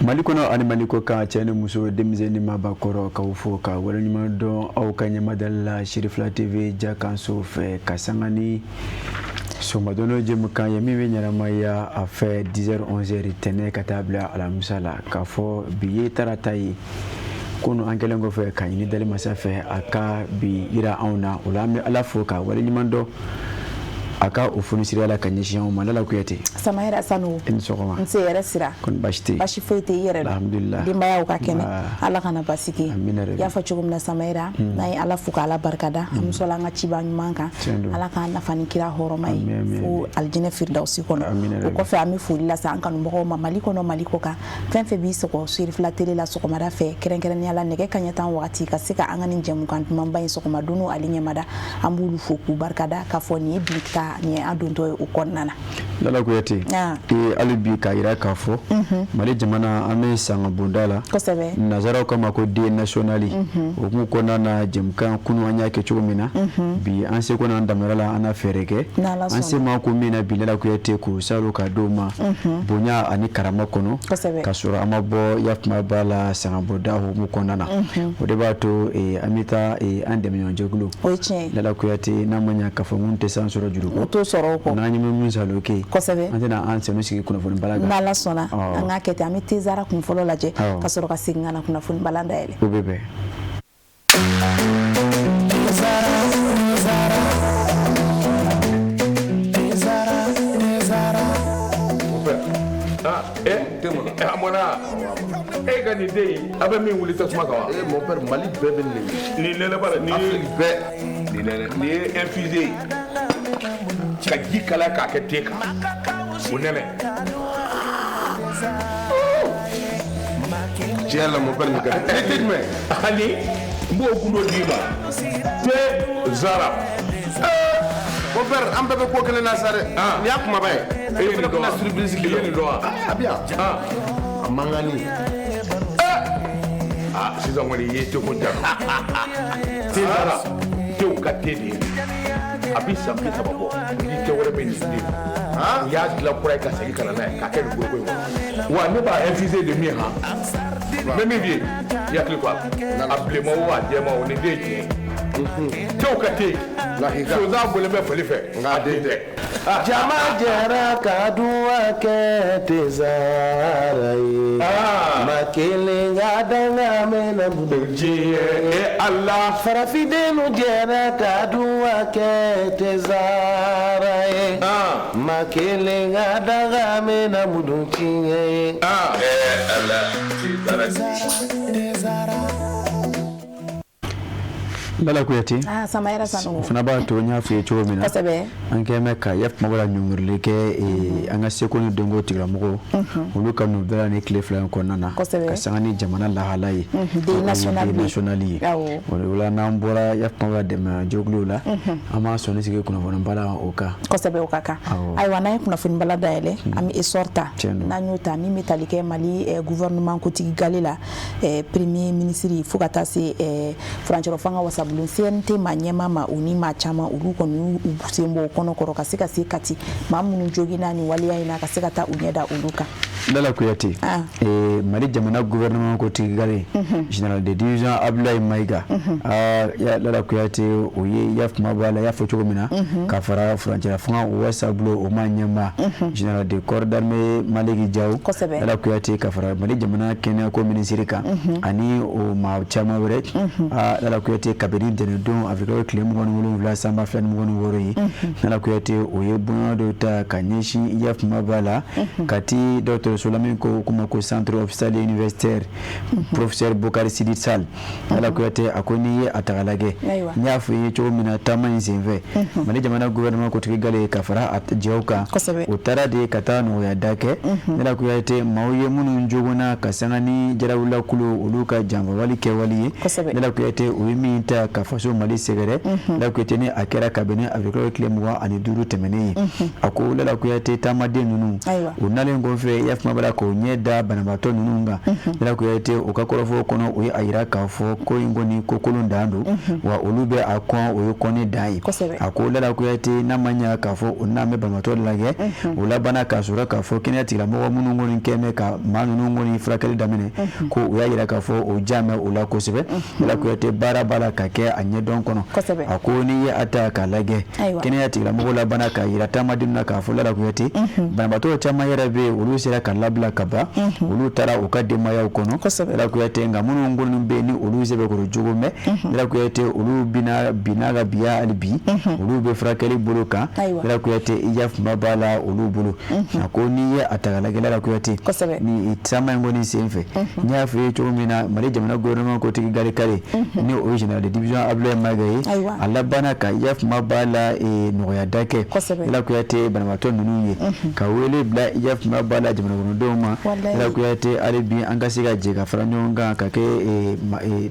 Mali kɔnɔ ani Mali kɔkan, cɛ ni muso, denmisɛn ni maabakɔrɔ, k'aw fo ka waleɲuman dɔn aw ka ɲɛmadali la Sirifila TV jakanso fɛ, ka sanga ni sɔgɔmadon jɛmukan ye min bɛ ɲɛnamaya a fɛ 10h 11h, tɛnɛ ka taa bila alamisa la. K'a fɔ bi ye tarata ye, kunu an kɛlen kɔfɛ ka ɲini dali masa fɛ a ka bi yira anw na, o la an bɛ Ala fo ka waleɲuman dɔn a ka o fonisiriya la ka ɲɛsin anw ma. Lala Kuyate. Samayira Sanu. I ni sɔgɔma. Nse, hɛrɛ sira? Kɔni baasi tɛ yen? Baasi foyi tɛ i yɛrɛ la? Alhamdulillah. Denbayaw ka kɛnɛ? Ala kana basi kɛ. Amina yarabi. I y'a fɔ cogo min na, Samayira, n'an ye Ala fo k'Ala barikada, an bɛ sɔrɔ an ka ciba ɲuman kan. Tiɲɛ don. Ala k'an nafa ni kira hɔrɔma ye Amin, fo alijinɛ firidawusi kɔnɔ. Amina O yarabi. kɔfɛ, an bɛ foli lase an kanubagaw ma Mali kɔnɔ, Mali kɔkan, fɛn fɛn b'i sɔgɔ Serifila tele la sɔgɔmada fɛ, kɛrɛnkɛrɛnnenya la nɛgɛ kaɲɛ 10 wagati, ka se ka an ka nin jɛmukan dumanba in sɔgɔma don ale ɲɛmada. An b'olu fo k'u barikada k'a fɔ nin ye bi ta, nin ye an dontɔ ye o kɔnɔna na. Lala Kuyate. Hali bi k'a yira k'a fɔ Mali jamana, an bɛ sanga bonda la. Nanzaraw kama ko deuil national. O hukumu kɔnɔna na, jɛmukan kunu an y'a kɛ cogo min na, bi an seko n'an damayɔrɔ la, an na fɛɛrɛ kɛ N'Ala an sɔnna. se ma ko min na bi, Lala Kuyate, k'o saro ka d'o ma bonya ani karama kɔnɔ, ka sɔrɔ an ma bɔ yakuma ba la sanga bonda hukumu kɔnɔna na. O de b'a to an bɛ taa an dɛmɛɲɔgɔnjɛkulu. O ye tiɲɛ ye. Lala Kuyate, n'a ma ɲɛ k'a fɔ mun tɛ san sɔrɔ juru kɔ, o t'o sɔrɔ o kɔ. N'an ye mun salo kɛ, an tɛna an senu sigi kunnafoni balan kan. N'Ala sɔnna, an k'a kɛ ten. An bɛ Tezara kun fɔlɔ lajɛ ka sɔrɔ ka segin ka na kunnafoni balan dayɛlɛ. O bɛ bɛn. A mɔna e ka nin den in, a bɛ min wuli tasuma kan wa? Eh, mon père, Mali bɛɛ bɛ nin de. Nin nɛnɛ bara nin ye Afrique bɛɛ. Nin nɛnɛ, nin ye infusé ye ka ji kalaya k'a kɛ te kan, o nɛnɛ. Tiɲɛ la, mon père, nin ka di. Ne te jumɛn? Ani n b'o gundo d'i ma, te zara. Mon père, an bɛɛ bɛ ko kelen na sa dɛ. Nin y'a kumaba ye. E ye nin dɔn wa? Surprise I ye nin dɔn wa? A bɛ yan. A mankanni. Ah, sisan kɔni i ye teko ja. Te zara, tew ka te de ye. A bi san 30 bɔ ni te wɛrɛ bɛ nin den. U y'a dilan kura ye ka segin ka na n'a ye k'a kɛ nin foroko in kɔnɔ wa. Ne b'a infusé de min han, n bɛ min f'i ye, i hakili to a la, a bilenman o, a jɛman o, nin den ye tiɲɛ ye. Tew ka te. Lakika. Sonsan bɔlen bɛ fali fɛ. Nka a den tɛ. Jama jɛra ka duwa kɛ Tezara ye. Ma kelen ka danga mɛnna bolo. Diɲɛ e Ala. Farafindenw jɛra ka duwa kɛ Tezara ye. Ma kelen ka danga mɛnna mudu tiɲɛ ye. Ala, Tezara. Lala Kuyate. Ah, Samayira Sanu. O fana b'a to, n y'a f'i ye cogo min na, an kɛn bɛ ka yakuma la ɲɔngirili kɛ an ka seko ni dɔnko tigilamɔgɔw, olu ka nɔbila ni tile 2 in kɔnɔna na, ka sanga ni jamana lahala ye. Deuil national. Deuil national ye. O la, n'an bɔra yakuma la dɛmɛ jɛkuluw la, an b'an sɔnni sigi kunnafoni balan o kan. Kosɛbɛ, o ka kan. Ayiwa, n'an ye kunnafoni balan dayɛlɛ, an bɛ Essor ta. Tiɲɛ don. N'an y'o ta, min bɛ tali kɛ Mali gouvernement kotigi gale la, premier ministre, fo ka taa se furancɛrɔ fanga wasabulon CNT ma ɲɛmaa ma, u ni maa caman, olu kɔni y'u sen bɔ o kɔnɔ kɔrɔ ka se ka se Kati, maa minnu joginna nin waleya in na, ka se ka taa u ɲɛ da olu kan. Lala Kuyate, Mali jamana gouvernement kotigi gale, général de division Abdoulaye Maïga, aa ya Lala Kuyate, o ye yakuma b'a la, y'a fɔ cogo min na, ka fara furancɛla fanga wasabulon o ma ɲɛmaa, général de corps d'armée Malick Diaw. Lala Kuyate, ka fara Mali jamana kɛnɛyako minisiri kan ani o maa caman wɛrɛ. Aa Lala Kuyate, kabini ntɛnɛndon avril tile 27 san 2026 ye, Lala Kuyate, o ye bonya dɔ ta ka ɲɛsin yakuma b'a la Kati dɔgɔtɔrɔso la min ko kuma ko centre hospitalier universitaire professeur Bokari Sidi Sall. Lala Kuyate, a ko n'i ye a ta k'a lajɛ, n y'a fɔ i ye cogo min na, taama in senfɛ, Mali jamana gouvernement kotigi gale ka fara a jɛw kan, o taara de ka taa nɔgɔya da kɛ, Lala Kuyate, maaw ye minnu joginna ka sanga ni jarawulakulu olu ka janfawale kɛwale ye. Lala Kuyate, o ye min ta ta ka faso Mali sɛgɛrɛ, Lala Kuyate, ni a kɛra kabini avril tile 25 tɛmɛnen ye. A ko Lala Kuyate, taamaden ninnu, u nalen kɔfɛ yafama b'a la k'o ɲɛ da banabaatɔ ninnu kan, Lala Kuyate, u ka kɔrɔfɔ kɔnɔ, u ye a jira k'a fɔ ko in kɔni ko kolon dan don, wa olu bɛ a kɔn, o ye kɔnni dan ye. A ko Lala Kuyate, n'a ma ɲɛ k'a fɔ u n'a bɛ banabaatɔ lajɛ, u labanna k'a sɔrɔ k'a fɔ kɛnɛya tigilamɔgɔ minnu kɔni kɛn bɛ ka maa ninnu kɔni furakɛli daminɛ, ko u y'a jira k'a fɔ o ja mɛn u la kosɛbɛ. Lala Kuyate, baara b'a la ka kɛ a ɲɛdɔn kɔnɔ. A ko n'i ye a ta k'a lajɛ, kɛnɛya tigilamɔgɔw labanna k'a jira taamadenw na k'a fɔ Lala Kuyate, banabaatɔ caman yɛrɛ bɛ yen, olu sera ka labila ka ban, olu taara u ka denbayaw kɔnɔ, Lala Kuyate. Nka minnu kɔni bɛ yen ni olu sɛbɛkɔrɔ jogo mɛn, Lala Kuyate, olu bina binna ka biya hali bi, olu bɛ furakɛli bolo kan, Lala Kuyate, i yafama b'a la olu bolo. A ko n'i ye a ta k'a lajɛ, Lala Kuyate, ni taama in kɔni sen fɛ, n y'a fɔ i ye cogo min na, Mali jamana gouvernement kotigi gale kare, ni o ye général de division Abdoulaye Mayiga ye, a labanna ka yafama b'a la nɔgɔya da kɛ, Lala Kuyate, banabaatɔ ninnu ye, ka wele bila yafama b'a la jamana kɔnɔdenw ma, Lala Kuyate, hali bi an ka se ka jɛ ka fara ɲɔgɔn kan ka kɛ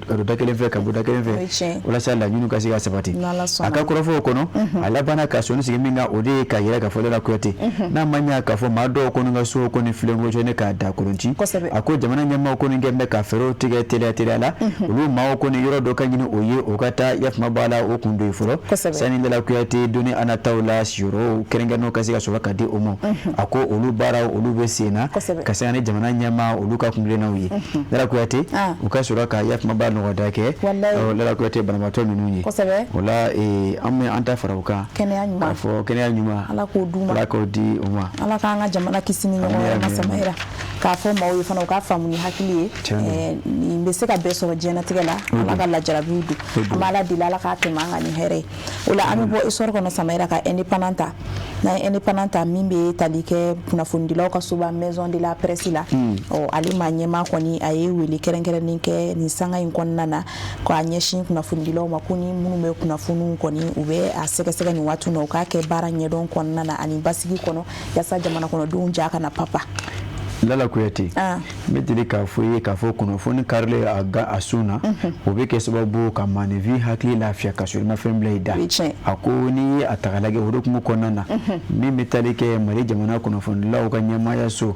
ka don da kelen fɛ ka bɔ da kelen fɛ, walasa laɲiniw ka se ka sabati. A ka kɔrɔfɔw kɔnɔ, a labanna ka sɔnni sigi min kan, o de ye k'a jira k'a fɔ Lala Kuyate, n'a ma ɲɛ k'a fɔ maa dɔw kɔni ka so kɔni filenkolon ne k'a da kolon ci, a ko jamana ɲɛmaaw kɔni kɛlen bɛ ka fɛɛrɛw tigɛ teliya teliya la, olu maaw kɔni yɔrɔ dɔ ka ɲini o ye, o ka taa yafama b'a la o kun don ye fɔlɔ, sani Lala Kuyate doni a nataw la siyɔrɔ kɛrɛnkɛrɛnnenw ka se ka sɔrɔ ka di o ma. A ko olu baaraw, olu bɛ sen na ka se ni jamana ɲɛmaa olu ka kuntilennaw ye, Lala Kuyate, u ka sɔrɔ ka yafama b'a nɔgɔya kɛ, Lala Kuyate, banabaatɔ ninnu ye. O la an bɛ an ta fara o kan k'a fɔ kɛnɛya ɲuman, Ala k'o d'u ma, Ala k'o di u ma, Ala k'an ka jamana kisi ni ɲɔgɔn wɛrɛ ma. Samayira, k'a fɔ maaw ye fana u k'a faamu ni hakili ye, nin bɛ se ka bɛɛ sɔrɔ diɲɛnatigɛ la, Ala ka lajarabiw don, an b'Ala deli Ala k'a tɛmɛ an kan ni hɛrɛ ye. O la an bɛ bɔ Essor kɔnɔ, Samayira, ka Indépendant ta. N'an ye Indépendant ta, min bɛ tali kɛ kunnafonidilaw ka soba Maison de la Presse la, ɔ ale maa ɲɛmaa kɔni, a ye wele kɛrɛnkɛrɛnnen kɛ nin sanga in kɔnɔna na k'a ɲɛsin kunnafonidilaw ma, ko ni minnu bɛ kunnafoniw kɔni u bɛ a sɛgɛsɛgɛ nin waati na, u k'a kɛ baara ɲɛdɔn kɔnɔna na ani basigi kɔnɔ, yaasa jamana kɔnɔdenw ja kana papa. Lala Kuyate, n bɛ deli k'a fɔ i ye k'a fɔ kunnafoni karilen a sun na, o bɛ kɛ sababu ka maaninfin hakili lafiya ka sɔrɔ i ma fɛn bila i da. A ko n'i ye a ta k'a lajɛ, o hukumu kɔnɔna na, min bɛ tali kɛ Mali jamana kunnafonidilaw ka ɲɛmaaya so,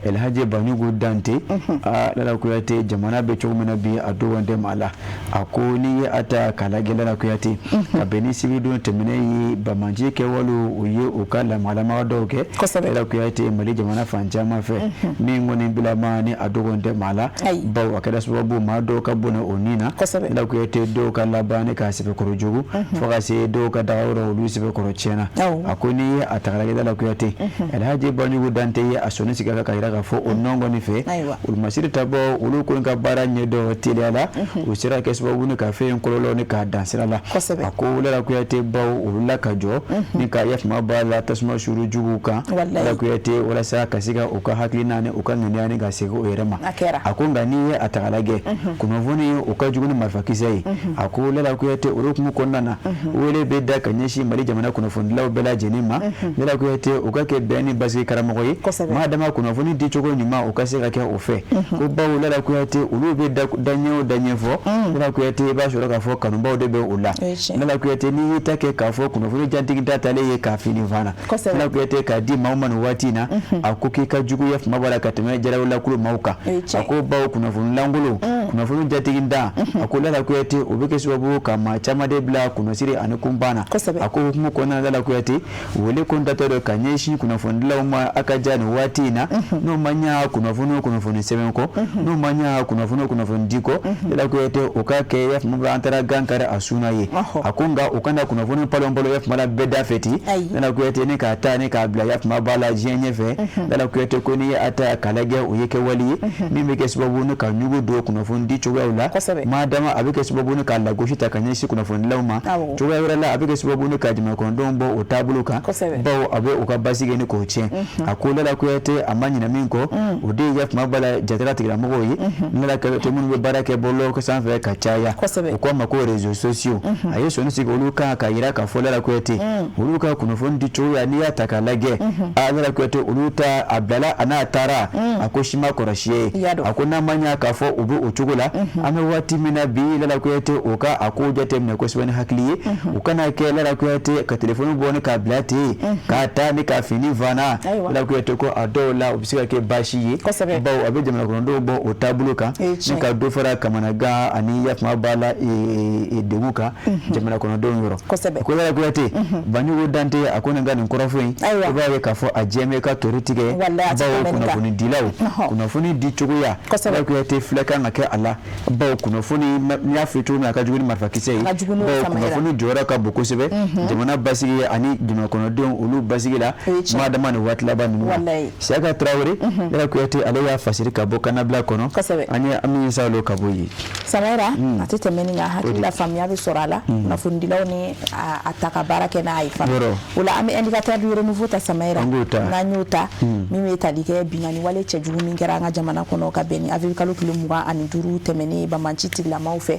Elhaji Banjugu Dante, aa Lala Kuyate, jamana bɛ cogo min na bi, a dogon tɛ maa la. A ko n'i ye a ta k'a lajɛ, Lala Kuyate, ka bɛn ni sibiridon tɛmɛnen ye, banbaanci kɛwalew, u ye u ka lamagalamaga dɔw kɛ, Lala Kuyate, Mali jamana fan caman fɛ, min kɔni bilama ni a dogon tɛ maa la, bawo a kɛra sababu maa dɔw ka bɔnɛ o ni na, Lala Kuyate, dɔw ka laban ni k'a sɛbɛkɔrɔ jogo, fo ka se dɔw ka dagayɔrɔ olu sɛbɛkɔrɔ tiɲɛna. A ko n'i ye a ta k'a lajɛ, Lala Kuyate, Alhaji Banjugu Dante ye a sɔnni sigi a kan ka jira k'a fɔ o nɔn kɔni fɛ, olu masiri tabɔ olu kɔni ka baara ɲɛdɔn teliya la, u sera kɛ sababu ni ka fɛn kɔlɔlɔ ni k'a dan sira la. A ko Lala Kuyate, baw olu la ka jɔ ni ka yafama b'a la tasuma suru juguw kan, Lala Kuyate, walasa ka se ka u ka hakilina ni u ka ŋaniya ni ka segin u yɛrɛ ma. A ko nka n'i ye a ta k'a lajɛ, kunnafoni o ka jugu ni marifakisɛ ye. A ko Lala Kuyate, o hukumu kɔnɔna na, wele bɛ da ka ɲɛsin Mali jamana kunnafonidilaw bɛɛ lajɛlen ma, Lala Kuyate, u ka kɛ bɛn ni basigi karamɔgɔ ye, maa dama kunnafoni dicogo ɲuman o ka se ka kɛ o fɛ. Ko bawo Lala Kuyate, olu bɛ daɲɛ o daɲɛ fɔ, Lala Kuyate, i b'a sɔrɔ k'a fɔ kanubaw de bɛ o la. Lala Kuyate, n'i y'i ta kɛ k'a fɔ kunnafoni jantigi ta talen ye k'a fini fana, Lala Kuyate, k'a di maaw ma nin waati in na, a ko k'i ka juguya fanga b'a la ka tɛmɛ jarawulakulu maaw kan. A ko bawo kunnafoni lankolon, kunnafoni jatigi dan, a ko Lala Kuyate, o bɛ kɛ sababu ka maa caman de bila kunnasiri ani kunpan na. A ko hukumu kɔnɔna, Lala Kuyate, wele kun datɔ don ka ɲɛsin kunnafonidilaw ma a ka ja nin waati in na, n'o ma ɲa kunnafoni o kunnafoni sɛbɛn kɔ, n'o ma ɲa kunnafoni o kunnafoni di kɔ, Lala Kuyate, o ka kɛ yafama an taara gan kari a sun na ye. A ko nka u kana kunnafoni palon palon yafama la bɛɛ da fɛ ten, Lala Kuyate, ni k'a ta ni k'a bila yafama b'a la diɲɛ ɲɛfɛ. Lala Kuyate ko n'i ye a ta k'a lajɛ, o ye kɛwale ye min bɛ kɛ sababu ni ka ɲugu don kunnafoni di cogoyaw la, maa dama a bɛ kɛ sababu ni ka lagosi ta ka ɲɛsin kunnafonidilaw ma. Cogoya wɛrɛ la, a bɛ kɛ sababu ni ka jamana kɔnɔdenw bɔ o taabolo kan, bawo a bɛ u ka basigi ni k'o tiɲɛ. A ko Lala Kuyate, a ma ɲinɛ min kɔ, o de ye yafama b'a la jatala tigilamɔgɔw ye, Lala Kuyate, minnu bɛ baara kɛ bɔlɔlɔ sanfɛ ka caya, u k'a ma ko réseaux sociaux. A ye sɔnni sigi olu kan ka jira k'a fɔ Lala Kuyate, olu ka kunnafoni di cogoya, n'i y'a ta k'a lajɛ, a Lala Kuyate, olu ta a bilala a n'a ta taara, a ko si ma kɔrɔsi ye. A ko n'a ma ɲa k'a fɔ u bɛ o cogo la, an bɛ waati min na bi, Lala Kuyate, o ka a ko jateminɛ kosɛbɛ ni hakili ye, u kana kɛ, Lala Kuyate, ka telefɔni bɔ ni k'a bila ten, k'a ta ni ka fini fana. Lala Kuyate ko a dɔw la, o bɛ se ka kɛ baasi ye, bawo a bɛ jamana kɔnɔdenw bɔ o taabolo kan ni ka dɔ fara kamanagan ani yafama b'a la degun kan jamana kɔnɔdenw yɔrɔ. Ko Lala Kuyate, Banjugu Dante, a ko nin ka nin kɔrɔfɔ in, i b'a ye k'a fɔ a jɛ bɛ ka tori tigɛ, bawo kunnafonidilaw, kunnafoni di cogoya, Lala Kuyate, filɛ kan ka kɛ a la, bawo kunnafoni, n y'a fɔ cogo min, a ka jugu ni marifakisɛ ye, bawo kunnafoni jɔyɔrɔ ka bon kosɛbɛ jamana basigi ani jamana kɔnɔdenw olu basigi la, maa dama ni waati laban ninnu na. Siyaka Tarawele, Lala Kuyate, ale y'a fasiri ka bɔ kannabila kɔnɔ. An ye Ami Salo ka bɔ yen. Samayira, a tɛ tɛmɛ nin kan, hakili la faamuya bɛ sɔrɔ a la, kunnafonidilaw ni a ta ka baara kɛ n'a ye fana. O la, an bɛ Indicateur du renouveau ta, Samayira. N'an y'o ta, min bɛ tali kɛ binkanni wale cɛjugu min kɛra an ka jamana kɔnɔ ka bɛn ni avril kalo tile 25 tɛmɛnen banbanci tigilamaw fɛ,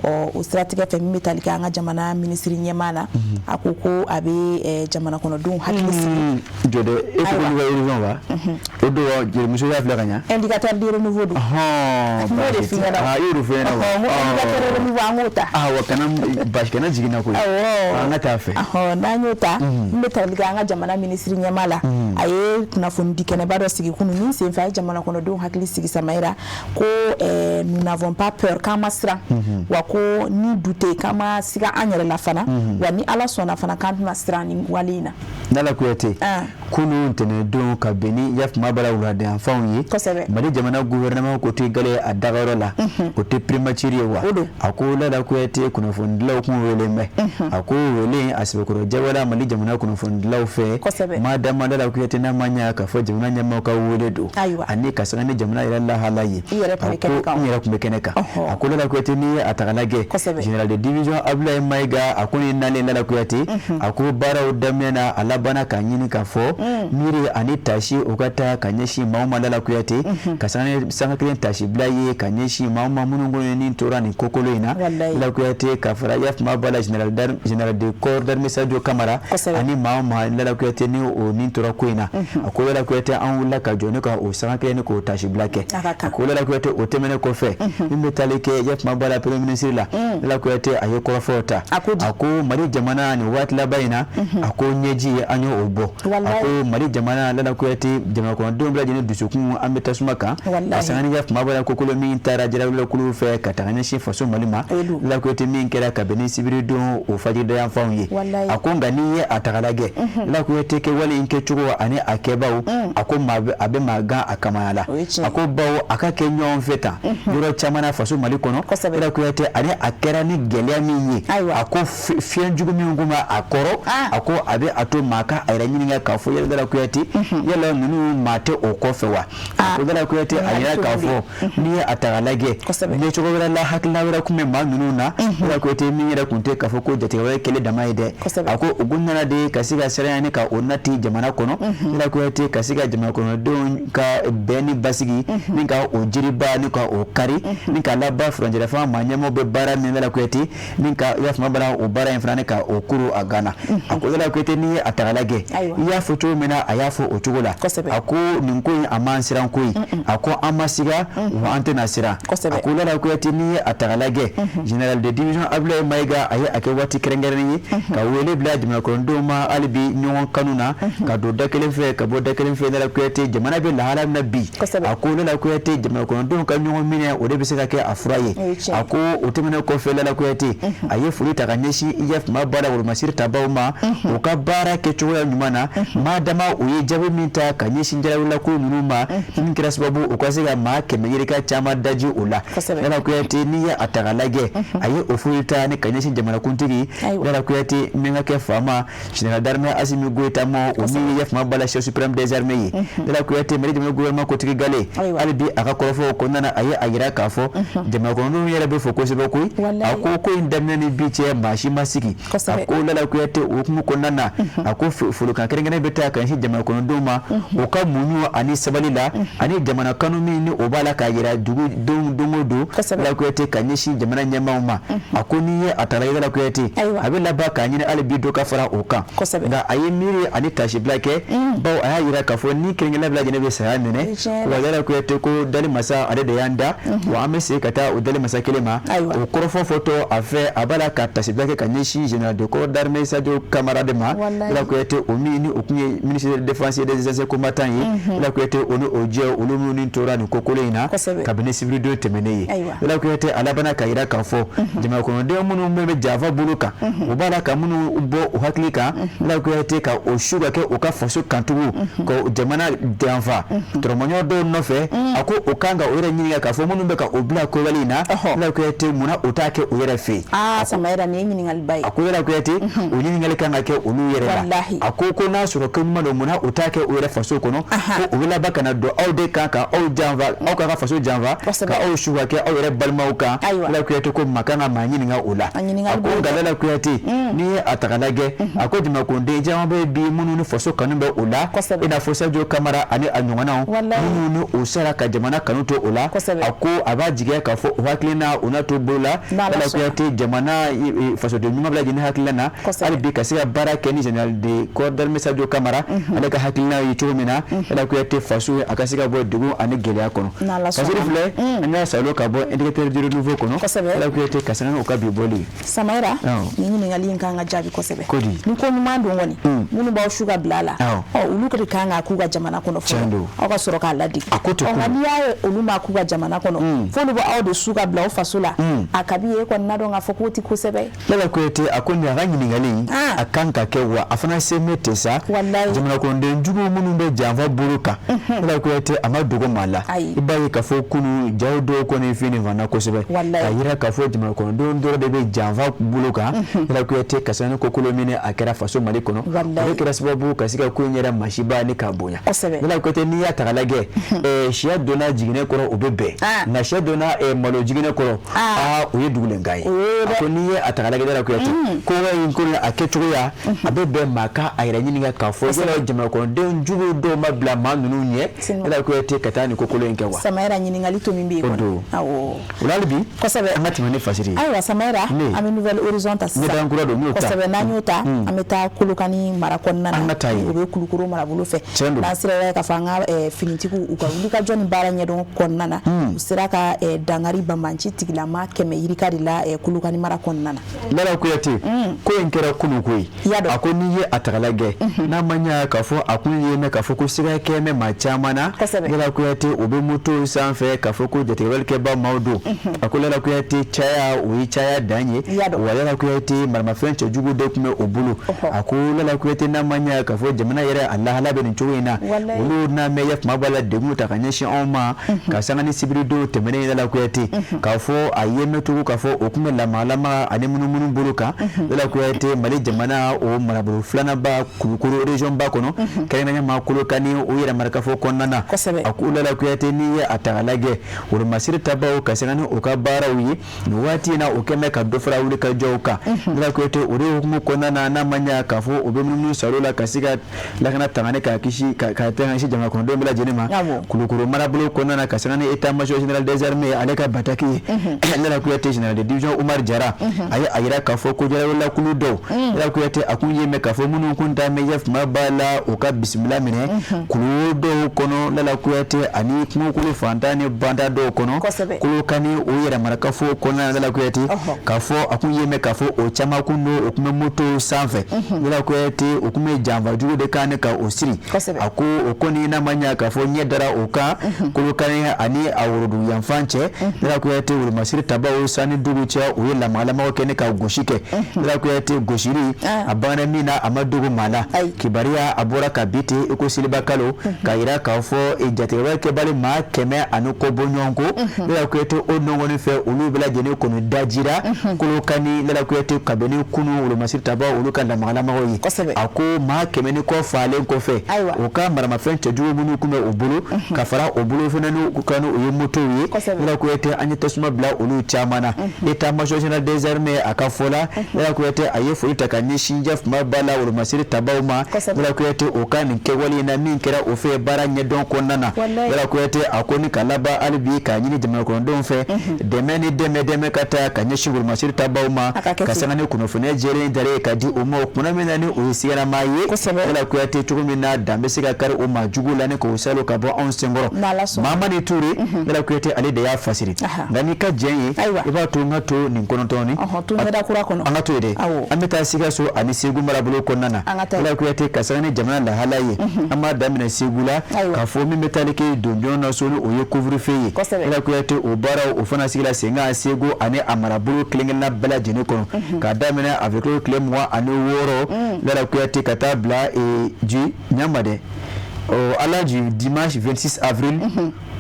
ɔ o siratigɛ fɛ, min bɛ tali kɛ an ka jamana minisiri ɲɛmaa na, a ko ko a bɛ jamana kɔnɔdenw hakili sigi. Jɔ dɛ, e ko ko région wa? O don wa, jelimuso y'a filɛ ka ɲa. Indicateur du renouveau don. N b'o de f'i ɲɛna. I y'o de f'i ɲɛna wa? N ko indicateur du renouveau, an k'o ta. Ah wa, kana basi kana jigin na koyi. Awɔ. An ka taa fɛ. N'an y'o ta, n bɛ tali kɛ an ka jamana minisiri ɲɛmaa la. A ye kunnafoni di kɛnɛba dɔ sigi kunun min senfɛ, a ye jamana kɔnɔdenw hakili sigi, Samayira, ko nous n'avons pas peur, k'an ma siran wa, ko ni du tɛ, k'an ma siga an yɛrɛ la fana wa, ni Ala sɔnna fana, k'an tɛna siran nin wale in na. Lala Kuyate, kunun ntɛnɛndon, ka bɛn ni yafama bara wuladenyanfanw ye, Mali jamana gouvernement ko tɛ gale a dagayɔrɔ la, o tɛ primature ye wa? A ko Lala Kuyate, kunnafonidilaw kun wele bɛ. A ko wele a sɛbɛkɔrɔ jabala Mali jamana kunnafonidilaw fɛ, maa dama, Lala Kuyate, n'a ma ɲɛ k'a fɔ jamana ɲɛmaaw ka wele don ani ka sanga ni jamana yɛrɛ lahala ye. A ko n yɛrɛ tun bɛ kɛnɛ kan. A ko Lala Kuyate, n'i ye a ta k'a lajɛ, général de division Abdoulaye Maïga, a ko ni nalen, Lala Kuyate, a ko baaraw daminɛ na, a labanna k'a ɲini k'a fɔ miiri ani tasi o ka taa ka ɲɛsin maaw ma, Lala Kuyate, ka sanga kelen tasi bila ye ka ɲɛsin maaw ma minnu kɔni ni tora nin kokolo in na, Lala Kuyate, ka fara yafama ba la général de corps d'armée Sadio Kamara ani maa o maa, Lala Kuyate, ni o ni tora ko in na. A ko Lala Kuyate, an wulila ka jɔ ne ka o sanga kelen ni k'o tasi bila kɛ. A ko Lala Kuyate, o tɛmɛnen kɔfɛ, min bɛ taali kɛ yafama ba la premier ministre la, Lala Kuyate, a ye kɔrɔfɔw ta. A ko Mali jamana nin waati laban in na, a ko ɲɛji an y'o bɔ. A ko Mali jamana, Lala Kuyate, jamana kɔnɔdenw bɛɛ lajɛlen dusukun an bɛ tasuma kan ka sanga ni yafama ba la kokolo min taara jarawulakulu fɛ ka taga ɲɛsin faso Mali ma, Lala Kuyate, min kɛra ka bɛn ni sibiridon o fajiridayanfanw ye. A ko nka n'i ye a ta k'a lajɛ, Lala Kuyate, kɛwale in kɛcogo ani a kɛbaw, a ko a bɛ maa gan a kamaya la. A ko bawo a ka kɛ ɲɔgɔn fɛ tan yɔrɔ caman na faso Mali kɔnɔ, Lala Kuyate, ani a kɛra ni gɛlɛya min ye, a ko fiɲɛ jugu min kun b'a a kɔrɔ, a ko a bɛ a to maa ka a yɛrɛ ɲininka k'a fɔ yala, Lala Kuyate, yala ninnu maa tɛ o kɔfɛ wa? A ko Lala Kuyate, a yira k'a fɔ n'i ye a ta k'a lajɛ, ni cogo wɛrɛ la, hakilina wɛrɛ kun bɛ maa ninnu na, Lala Kuyate, min yɛrɛ kun tɛ k'a fɔ ko jatigɛwale kɛlɛ dama ye dɛ. A ko u kun nana de ka se ka siranya ni ka o nati jamana kɔnɔ, Lala Kuyate, ka se ka jamana kɔnɔdenw ka bɛn ni basigi ni ka o jiriba ni ka o kari ni ka laban furancɛla fanga maa ɲɛmaaw bɛ baara min, Lala Kuyate, ni ka yafama bara o baara in fana ni ka o kuru a gana. A ko Lala Kuyate, n'i ye a ta k'a lajɛ, i y'a fɔ cogo min na, a y'a fɔ o cogo la. A ko nin ko in, a m'an siran koyi. A ko an ma siga wa an tɛna siran. A ko Lala Kuyate, n'i ye a ta k'a lajɛ, général de division Abdoulaye Maïga, a ye a kɛ waati kɛrɛnkɛrɛnnen ye ka wele bila jamana kɔnɔdenw ma hali bi ɲɔgɔn kanu na, ka don da kelen fɛ ka bɔ da kelen fɛ. Lala Kuyate, jamana bɛ lahala min na bi, a ko Lala Kuyate, jamana kɔnɔdenw ka ɲɔgɔn minɛ, o de bɛ se ka kɛ a fura ye. A ko o tɛmɛnen kɔfɛ, Lala Kuyate, a ye foli ta ka ɲɛsin yafama ba la wolomasiri tabaw ma u ka baara kɛcogoya ɲuman na, maa dama u ye jaabi min ta ka ɲɛsin jarawulako ninnu ma, min kɛra sababu u ka se ka maa 100 yirika caman daji o la. Lala Kuyate, n'i ye a ta k'a lajɛ, a ye o foli ta ni ka ɲɛsin jamanakuntigi, Lala Kuyate, min ka kɛ faama général d'armée Assimi Goïta ma, o min ye yafama ba la chef suprême des armées ye. Lala Kuyate, Mali jamana gouvernement kotigi gale, hali bi a ka kɔrɔfɔw kɔnɔna na, a ye a yira k'a fɔ jamana kɔnɔdenw yɛrɛ bɛ fo kosɛbɛ koyi. A ko ko in daminɛ ni bi cɛ, maa si ma sigi. A ko Lala Kuyate, o hukumu kɔnɔna na, a ko folikan kɛrɛnkɛrɛn bɛ taa ka ɲɛsin jamana kɔnɔdenw ma u ka muɲu ani sabali la ani jamana kanu min ni o b'a la k'a yira dugu don don o don, Lala Kuyate, ka ɲɛsin jamana ɲɛmaaw ma. A ko n'i ye a ta lajɛ, Lala Kuyate, a bɛ laban k'a ɲini hali bi dɔ ka fara o kan. Nka a ye miiri ani tasibila kɛ, bawo a y'a yira k'a fɔ ni kelenkelen bɛɛ lajɛlen bɛ saya nɛnɛ. Wa Lala Kuyate ko dali masa ale de y'an da, wa an bɛ segin ka taa o dali masa kelen ma. O kɔrɔfɔ fɔtɔ a fɛ, a b'a la ka tasibila kɛ ka ɲɛsin général de corps d'armée Sadio Kamara de ma. Lala Kuyate, o min ni o tun ye ministre de défense et des anciens combattants ye, Lala Kuyate, o ni o jɛ olu minnu tora nin kokolon in na kabini sibiridon tɛmɛnen ye. Lala Kuyate, a labanna ka jira k'a fɔ jamana kɔnɔden minnu bɛ janfa bolo kan, u b'a la ka minnu bɔ u hakili kan, Lala Kuyate, ka o su ka kɛ u ka faso kantugu ka jamana janfa tɔrɔmɔɲɔ dɔw nɔfɛ, a ko o kan ka o yɛrɛ ɲininka k'a fɔ minnu bɛ ka o bila kowale in na, Lala Kuyate, munna o t'a kɛ u yɛrɛ fɛ yen? Aa Samayira, nin ye ɲininkaliba ye. A ko Lala Kuyate, o ɲininkali kan ka kɛ olu yɛrɛ la. A ko n'a sɔrɔ ko ɲuman don, munna o t'a kɛ u yɛrɛ faso kɔnɔ, ko u bɛ laban ka na don aw de kan ka aw janfa, aw ka faso janfa, ka aw su ka kɛ aw yɛrɛ balimaw kan? Lala Kuyate ko maa kan ka maa ɲininka o la. A ko nka Lala Kuyate, n'i ye a ta k'a lajɛ, a ko jamanakɔnɔden caman bɛ bi minnu ni faso kanu bɛ o la, i n'a fɔ Sadio Kamara ani a ɲɔgɔnnaw minnu ni o sara ka jamana kanu to o la. A ko a b'a jigiya k'a fɔ o hakilina o n'a to bolo la, Lala Kuyate, jamana fasoden ɲuman bɛɛ lajɛlen hakilina na hali bi ka se ka baara kɛ ni général de corps d'armée Sadio Kamara ale ka hakilina ye cogo min na, Lala Kuyate, faso a ka se ka bɔ degun ani gɛlɛya kɔnɔ. Fasiri filɛ, an y'a salo ka bɔ Indicateur du Renouveau kɔnɔ, Lala Kuyate, ka sanga n'o ka bi bɔli ye. Samayira, nin ɲininkali in kan ka jaabi kosɛbɛ. Ni ko ɲuman don kɔni, minnu b'aw su ka bila a la, ɔ olu de kan ka k'u ka jamana kɔnɔ fɔlɔ, aw ka sɔrɔ k'a ladege. Nka n'i y'a ye olu ma k'u ka jamana kɔnɔ, f'olu bɛ aw de su ka bila aw faso la, a kabi e kɔni n'a dɔn k'a fɔ k'o tɛ kosɛbɛ. Lala Kuyate, a ko nin a ka ɲininkali a kan ka kɛ, wa a fana se bɛ ten sa. Jamana kɔnɔden jugu minnu bɛ janfa bolo kan, Lala Kuyate, a ma dogo maa la. I b'a ye k'a fɔ kunun jaw dɔw kɔni fini fana kosɛbɛ k'a jira k'a fɔ jamana kɔnɔdenw dɔrɔn de bɛ janfa bolo kan. Lala Kuyate, ka sanga ni kokolo min a kɛra faso Mali kɔnɔ, o de kɛra sababu ka se ka ko in yɛrɛ masiba ni k'a bonya. Lala Kuyate, n'i y'a ta k'a lajɛ, sɛ donna jiginɛ kɔrɔ, o bɛ bɛn, nka sɛ donna malo jiginɛ kɔrɔ, aa o ye dugulenkan ye. A ko n'i ye a ta k'a lajɛ, Lala Kuyate, ko in ko a kɛcogoya a bɛ bɛn maa ka a yɛrɛ ɲininka k'a fɔ yala jamana kɔnɔden jugu dɔw ma bila maa ninnu ɲɛ, Lala Kuyate, ka taa nin kokolo in kɛ wa? Samayira, ɲininkali to min bɛ yen kɔni. Awɔ. O la hali bi kosɛbɛ, an ka tɛmɛ ni fasiri ye. Ayiwa Samayira, an bɛ Nouvel Horizon ta sisan. Ɲɛtaga kura don, n y'o ta. Kosɛbɛ, n'an y'o ta, an bɛ taa Kolokani mara kɔnɔna na. An ka taa yen. O bɛ Kulukoro marabolo fɛ. Tiɲɛ don. N'an sera k'a fɔ an ka finitigiw, u ka wulikajɔ ni baara ɲɛdɔn kɔnɔna na, u sera ka dankari banbanci tigilama 100 yirika de la Kolokani mara kɔnɔna na. Lala Kuyate, ko in kɛra kunun ko ye. A ko n'i ye a ta k'a lajɛ, n'a ma ɲɛ k'a fɔ a kun ye mɛn k'a fɔ ko siga kɛ mɛ maa caman na, Lala Kuyate, o bɛ moto sanfɛ k'a fɔ ko jatigɛwalekɛba maaw don. A ko Lala Kuyate, caya o ye caya dan ye, wa Lala Kuyate, maramafɛn cɛjugu de tun bɛ o bolo. A ko Lala Kuyate, n'a ma ɲɛ k'a fɔ jamana yɛrɛ a lahala bɛ nin cogo in na, olu n'a mɛn ya kuma b'a la degun ta ka ɲɛsin anw ma, ka sanga ni sibiridon tɛmɛnen ye, Lala Kuyate, k'a fɔ a ye mɛn cogo k'a fɔ o tun bɛ lamalama ani munumunu bolo kan, Lala Kuyate, Mali jamana o marabolo filananba Kulukoro région ba kɔnɔ, kɛrɛnkɛrɛnnenya ma Kolokani o yɛrɛ marakafo kɔnɔna na. A ko Lala Kuyate, n'i ye a ta k'a lajɛ, wolomasiri tabaw ka sanga ni u ka baaraw ye nin waati in na, o kɛn bɛ ka dɔ fara wuli ka jɔw kan. Lala Kuyate, o de hukumu kɔnɔna na, n'a ma ɲɛ k'a fɔ u bɛ munumunu salo la ka se ka lakana tangani k'a kisi ka tanga jamana kɔnɔdenw bɛɛ lajɛlen ma Kulukoro marabolo kɔnɔna na, ka sanga ni état major général des armées ale ka bataki ye, Lala Kuyate, général de division Umar Jara, a ye a jira k'a fɔ ko jalawalakulu dɔw, Lala Kuyate, a kun ye mɛn k'a fɔ minnu kun ta mɛ yafama b'a la u ka bisimila minɛ kulu dɔw kɔnɔ, Lala Kuyate, ani kungokolo fantan ni banda dɔw kɔnɔ Kolokani o yɛrɛ marakafo kɔnɔna na, Lala Kuyate, k'a fɔ a kun ye mɛn k'a fɔ o caman kun don, o kun bɛ moto sanfɛ, Lala Kuyate, o kun bɛ janfa jugu de kan ka o siri. A ko o kɔni n'a ma ɲɛ k'a fɔ ɲɛ dara o kan Kolokani ani a worodugu yanfan cɛ, Lala Kuyate, wolomasiri tabaw sani dugu cɛ, u ye lamagalamaw kɛ ne ka gosi kɛ. Lala Kuyate, gosili a banna min na, a ma dogo maa la. Kibaruya a bɔra ka bi ten i ko seliba kalo, k'a jira k'a fɔ jatigɛwale kɛbali maa 100 ani kɔ bɔ ɲɔgɔn ko, Lala Kuyate, o nɔgɔnin fɛ olu bɛɛ lajɛlen kɔni dajira Kolokani, Lala Kuyate, kabini kunun wolomasiri tabaw olu ka lamagalamaw ye. A ko maa 100 ni kɔ faalen kɔfɛ, u ka maramafɛn cɛjugu minnu tun bɛ u bolo ka fara o bolo fana n'u kan o ye motow ye, Lala Kuyate, an ye tasuma bila olu caman na. État major général des armées a ka fɔ la, Lala Kuyate, a ye foli ta ka ɲɛsin jafuma ba la wolomasiri tabaw ma, Lala Kuyate, o ka nin kɛwale in na min kɛra o fɛ baara ɲɛdɔn kɔnɔna na. Lala Kuyate, a ko ni ka laban hali bi k'a ɲini jamana kɔnɔdenw fɛ dɛmɛ ni dɛmɛ ka taa ka ɲɛsin wolomasiri tabaw ma, ka sanga ni kunnafoniya jɛlen dara ye ka di u ma, o kuma min na ni o ye siganama ye, Lala Kuyate, cogo min na dan bɛ se ka kari o ma. jugu la ni k'o salo ka bɔ anw senkɔrɔ. Mahamani Ture, Lala Kuyate ale de y'a fasiri. Nka n'i ka jɛn ye, i b'a to n ka to nin kɔnɔntɔn an ka to yen dɛ. An bɛ taa Sikaso ani Segu marabolo kɔnɔna na. Lala Kuyate, ka sanga ni jamana lahala ye, an b'a daminɛ Segu la k'a fɔ min bɛ taali kɛ donjɔn na so, ni o ye couvre-feu ye. Lala Kuyate, o baaraw o fana sigila sen kan Segu ani a marabolo kelen-kelenna bɛɛ lajɛlen kɔnɔ, k'a daminɛ avril tile 26, Lala Kuyate, ka taa bila ji ɲama dɛ, ala du dimanche 26 avril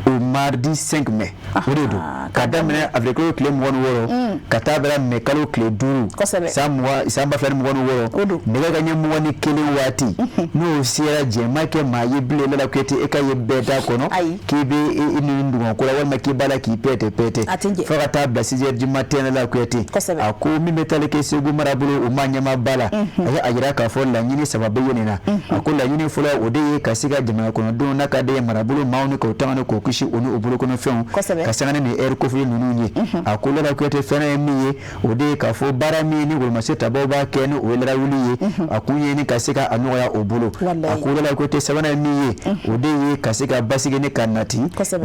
au mardi 5 mai. O de don, ka daminɛ avril kalo tile 26 ka taa bila mai kalo tile 5 san 2026, nɛgɛ ka ɲɛ 21 waati, n'o sera, jɛma kɛ maa ye bilen, Lala Kuyate, e ka ye bɛɛ da kɔnɔ k'i bɛ i ni dungɔko la walima k'i b'a la k'i pɛtɛ pɛtɛ, fo ka taa bila 6 heures du matin. Lala Kuyate, a ko min bɛ taali kɛ Segu marabolo, o maa ɲɛmaaba la, a ye a jira k'a fɔ laɲini saba bɛ yen nin na. A ko laɲini fɔlɔ, o de ye ka se ka jamana kɔnɔdenw n'a ka den marabolo maaw ni k'o tanga ni k'o kisi o ni u bolokɔnɔfɛnw, ka sanga ni nin heure kofɔlen ninnu ye. A ko Lala Kuyate, fɛnɛ ye min ye, o de ye k'a fɔ baara min ni wolomasiri tabaw b'a kɛ, ni o ye larawuli ye, a kun ye ni ka se ka a nɔgɔya o bolo. A ko Lala Kuyate, sabanan ye min ye, o de ye ka se ka basigi ni ka nati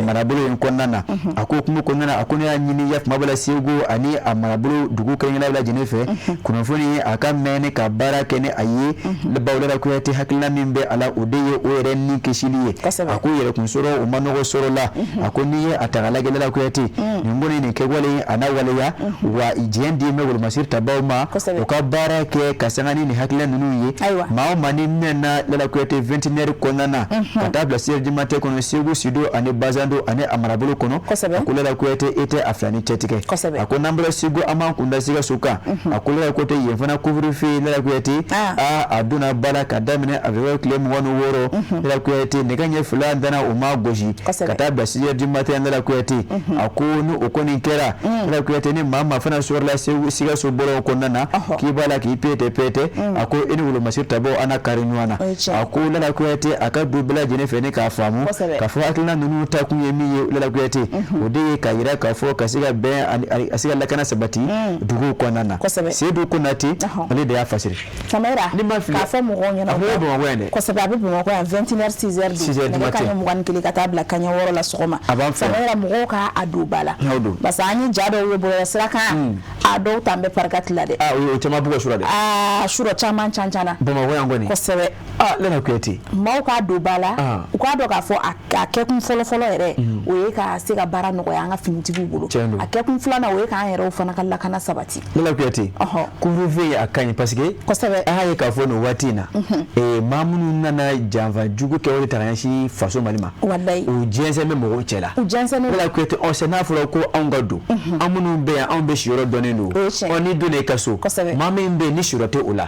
marabolo in kɔnɔna na. A ko kungo kɔnɔna na, a ko ne y'a ɲini yafama bala Segu ani a marabolo dugu kelen-kelenna bɛɛ lajɛlen fɛ, kunnafoni a ka mɛn ni ka baara kɛ ni a ye, bawo Lala Kuyate, hakilina min bɛ a la, o de ye o yɛrɛ ni kisili ye. A ko yɛrɛkun sɔrɔ, o ma nɔgɔ sɔrɔ la. A ko n'i ye a ta k'a lajɛ, Lala Kuyate, nin kɔni nin kɛwale a n'a waleya wa, diɲɛ den bɛ wolomasiri tabaw ma u ka baara kɛ ka sanga ni nin hakilina ninnu ye. Maa o maa ni minɛna, Lala Kuyate, 21 heures kɔnɔna na ka taa bila 6 heures du matin kɔnɔ, Segu Sido ani Bazando ani a marabolo kɔnɔ, a ko Lala Kuyate, e tɛ a fila ni cɛ tigɛ. A ko n'an bɔra Segu, an b'an kun da Sikaso kan. A ko Lala Kuyate, yen fana couvre-feu, Lala Kuyate, a donna ba la ka daminɛ avril tile 26, Lala Kuyate, nɛgɛ ɲɛ 2 danna o ma gosi ka taa bila 6 heures du matin. Lala Kuyate, a ko ni o kɔni kɛra, Lala Kuyate, ni maa maa fana sɔrɔla Segu Sikaso bɔlɔn kɔnɔna na k'i b'a la k'i pɛtɛ pɛtɛ, a ko i ni wolomasiri tabaw an na kari ɲɔgɔn na. A ko Lala Kuyate, a ka don bɛɛ lajɛlen fɛ ni k'a faamu k'a fɔ hakilina ninnu ta kun ye min ye, Lala Kuyate, o de ye k'a jira k'a fɔ ka se ka bɛn, a se ka lakana sabati duguw kɔnɔna na. Seydou Konate, ale de y'a fasiri. Samara, k'a fɔ mɔgɔw ɲɛna, a bɛ Bamakɔ yan dɛ. Kosɛbɛ, a bɛ Bamakɔ yan, 21 heures 6 heures don, nɛgɛ kanɲɛ 21 ka taa bila kanɲɛ 6 la sɔgɔma. A b'an fɛ. Samara, mɔgɔw ka a don ba la, parce que an ye ja dɔw ye bɔlɔlɔsira kan, a dɔw t'an bɛ pancarte la dɛ. Aa, o caman b'u ka su la dɛ. Aa, surɔ caman can can na. Bamakɔ yan kɔni. Kosɛbɛ. Aa, Lala Kuyate. Maaw k'a don ba la, u k'a dɔn k'a fɔ a kɛkun fɔlɔ-fɔlɔ yɛrɛ, o ye ka se ka baara nɔgɔya an ka finitigiw bolo. A kɛkun filanan, o ye k'an yɛrɛw fana ka lakana sabati. Lala Kuyate, couvre-feu a ka ɲi parce que kosɛbɛ an y'a ye k'a fɔ nin waati in na, maa minnu nana janfa jugu kɛ o de ta ka ɲɛsin faso Mali ma, walayi, u jɛnsɛn bɛ mɔgɔw cɛ la. U jɛnsɛnnen. Lala Kuyate, ɔ sɛ n'a fɔra ko anw ka don, an minnu bɛ yan, anw bɛ siyɔrɔ dɔnnen don. Ɔ, n'i donna i ka so, maa min bɛ yen ni siyɔrɔ tɛ o la,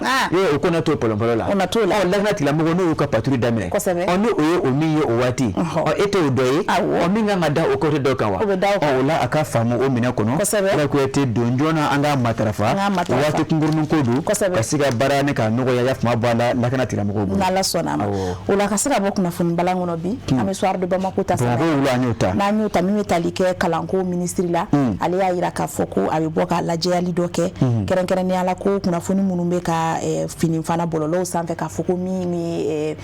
o ko na t'o pɔlɔpɔlɔ la. O na t'o la. Ɔ, lakana tigilamɔgɔw n'o y'u ka patrouille daminɛ, ɔ, ni o ye o min ye o waati, ɔ, e t'o dɔ ye, ɔ, min kan ka da o côté dɔ kan wa? O bɛ da o kan. Ɔ, o la a ka faamu o minɛ kɔnɔ. Lala Kuyate, don joona, an k'a matarafa, waati kunkurunin ko don, ka se ka baara ni ka nɔgɔya yafama bɔ a la lakana tigilamɔgɔw bolo. N'Ala sɔnna a ma. O la, ka se ka bɔ kunnafoni balan kɔnɔ bi, an bɛ Soir de Bamako ta. Bamakɔ wula, an y'o ta. N'an y'o ta, min bɛ tali kɛ kalanko minisiri la, ale y'a jira k'a fɔ ko a bɛ bɔ ka lajɛyali dɔ kɛ, kɛrɛnkɛrɛnnenya la ko kunnafoni minnu bɛ ka fini fana bɔlɔlɔw sanfɛ, k'a fɔ ko min ye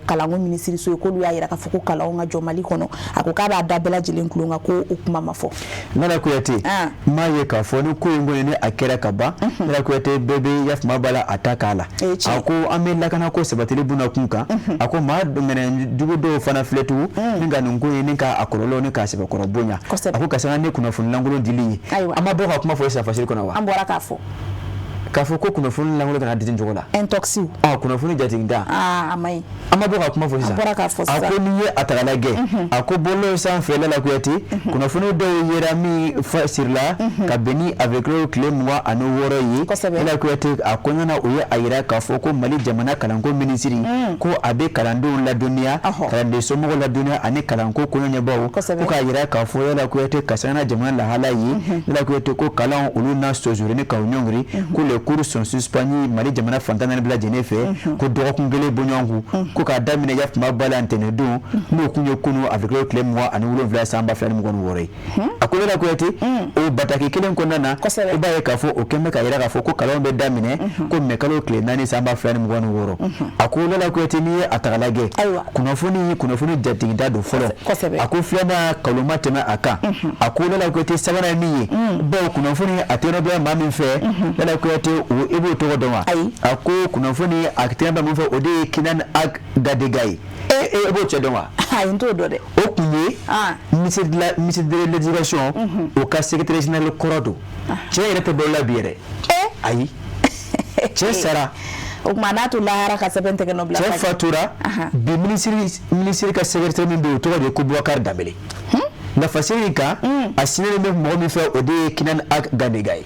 kalanko minisiriso ye, k'olu y'a jira k'a fɔ ko kalanw ka jɔ Mali kɔnɔ. A ko k'a b'a da bɛɛ lajɛlen tulon kan ko o kuma ma fɔ. Lala Kuyate, n m'a ye k'a fɔ ni ko in kɔni ni a kɛra ka ban, Lala Kuyate, bɛɛ bɛ yafama b'a la a ta k'a la. A ko an bɛ lakanako sabatili buna kun kan. A ko maa ŋɛnɛ jugu dɔw fana filɛ tugun ni ka nin ko in ni k'a kɔlɔlɔ ni k'a sɛbɛkɔrɔ bonya. A ko ka sanga ni kunnafoni lankolon dili ye. An ma bɔ ka kuma fɔ sisan fasiri kɔnɔ wa? An bɔra k'a fɔ. K'a fɔ ko kunnafoni lankolon kana di cogo la. Intox. Ɔ, kunnafoni jateginda. Aa, a ma ɲi. An ma bɔ ka kuma fɔ sisan. An bɔra k'a fɔ sisan. A ko n'i ye a ta k'a lajɛ, a ko bɔlɔlɔ sanfɛ, Lala Kuyate, kunnafoni dɔw yera min fa sirila ka bɛn ni avril tile 26 ye. Lala Kuyate, a kɔnɔna na, o ye a yira k'a fɔ ko Mali jamana kalanko minisiri ko a bɛ kalandenw ladɔnniya, kalanden somɔgɔw ladɔnniya ani kalanko koɲɛɲɛbaw, ko k'a yira k'a fɔ, Lala Kuyate, ka sanga na jamana lahala ye, Lala Kuyate, ko kalan olu na sonsori ni k'aw ɲɔngiri ko le les cours sont suspendus Mali jamana fan 14 bɛɛ lajɛlen fɛ, ko dɔgɔkun kelen bɔɲɔgɔn kun, ko k'a daminɛ yafuma ba la ntɛnɛndon, n'o kun ye kunu avril tile 27 san 2026 ye. A ko Lala Kuyate, o bataki kelen kɔnɔna na, i b'a ye k'a fɔ o kɛn bɛ ka yira k'a fɔ ko kalanw bɛ daminɛ ko mɛ kalo tile 4 san 2026. A ko Lala Kuyate, n'i ye a ta k'a lajɛ, kunnafoni jatigida don fɔlɔ. A ko filanan, kalon ma tɛmɛ a kan. A ko Lala Kuyate, sabanan ye min ye, bawo kunnafoni a tɛgɛ bila maa min fɛ, Lala Kuyate, i b'o tɔgɔ dɔn wa? A ko kunnafoni a tɛgɛ bila min fɛ, o de ye Kinan Ag Gadega ye. E b'o cɛ dɔn wa? Ayi, n t'o dɔn dɛ. O kun ye ministre de l'éducation, o ka secrétaire général kɔrɔ don. Cɛ yɛrɛ tɛ balo la bi yɛrɛ. Ayi, cɛ sara. O tuma n'a to lahara ka sɛbɛn tɛgɛ nɔ bila. Cɛ fatura bi. Ministre ka secrétaire min bɛ yen, o tɔgɔ de ye ko Boubacar Dambélé. Nka fasiri in kan, a sinnen bɛ mɔgɔ min fɛ, o de ye Kinan Ag Gadega ye.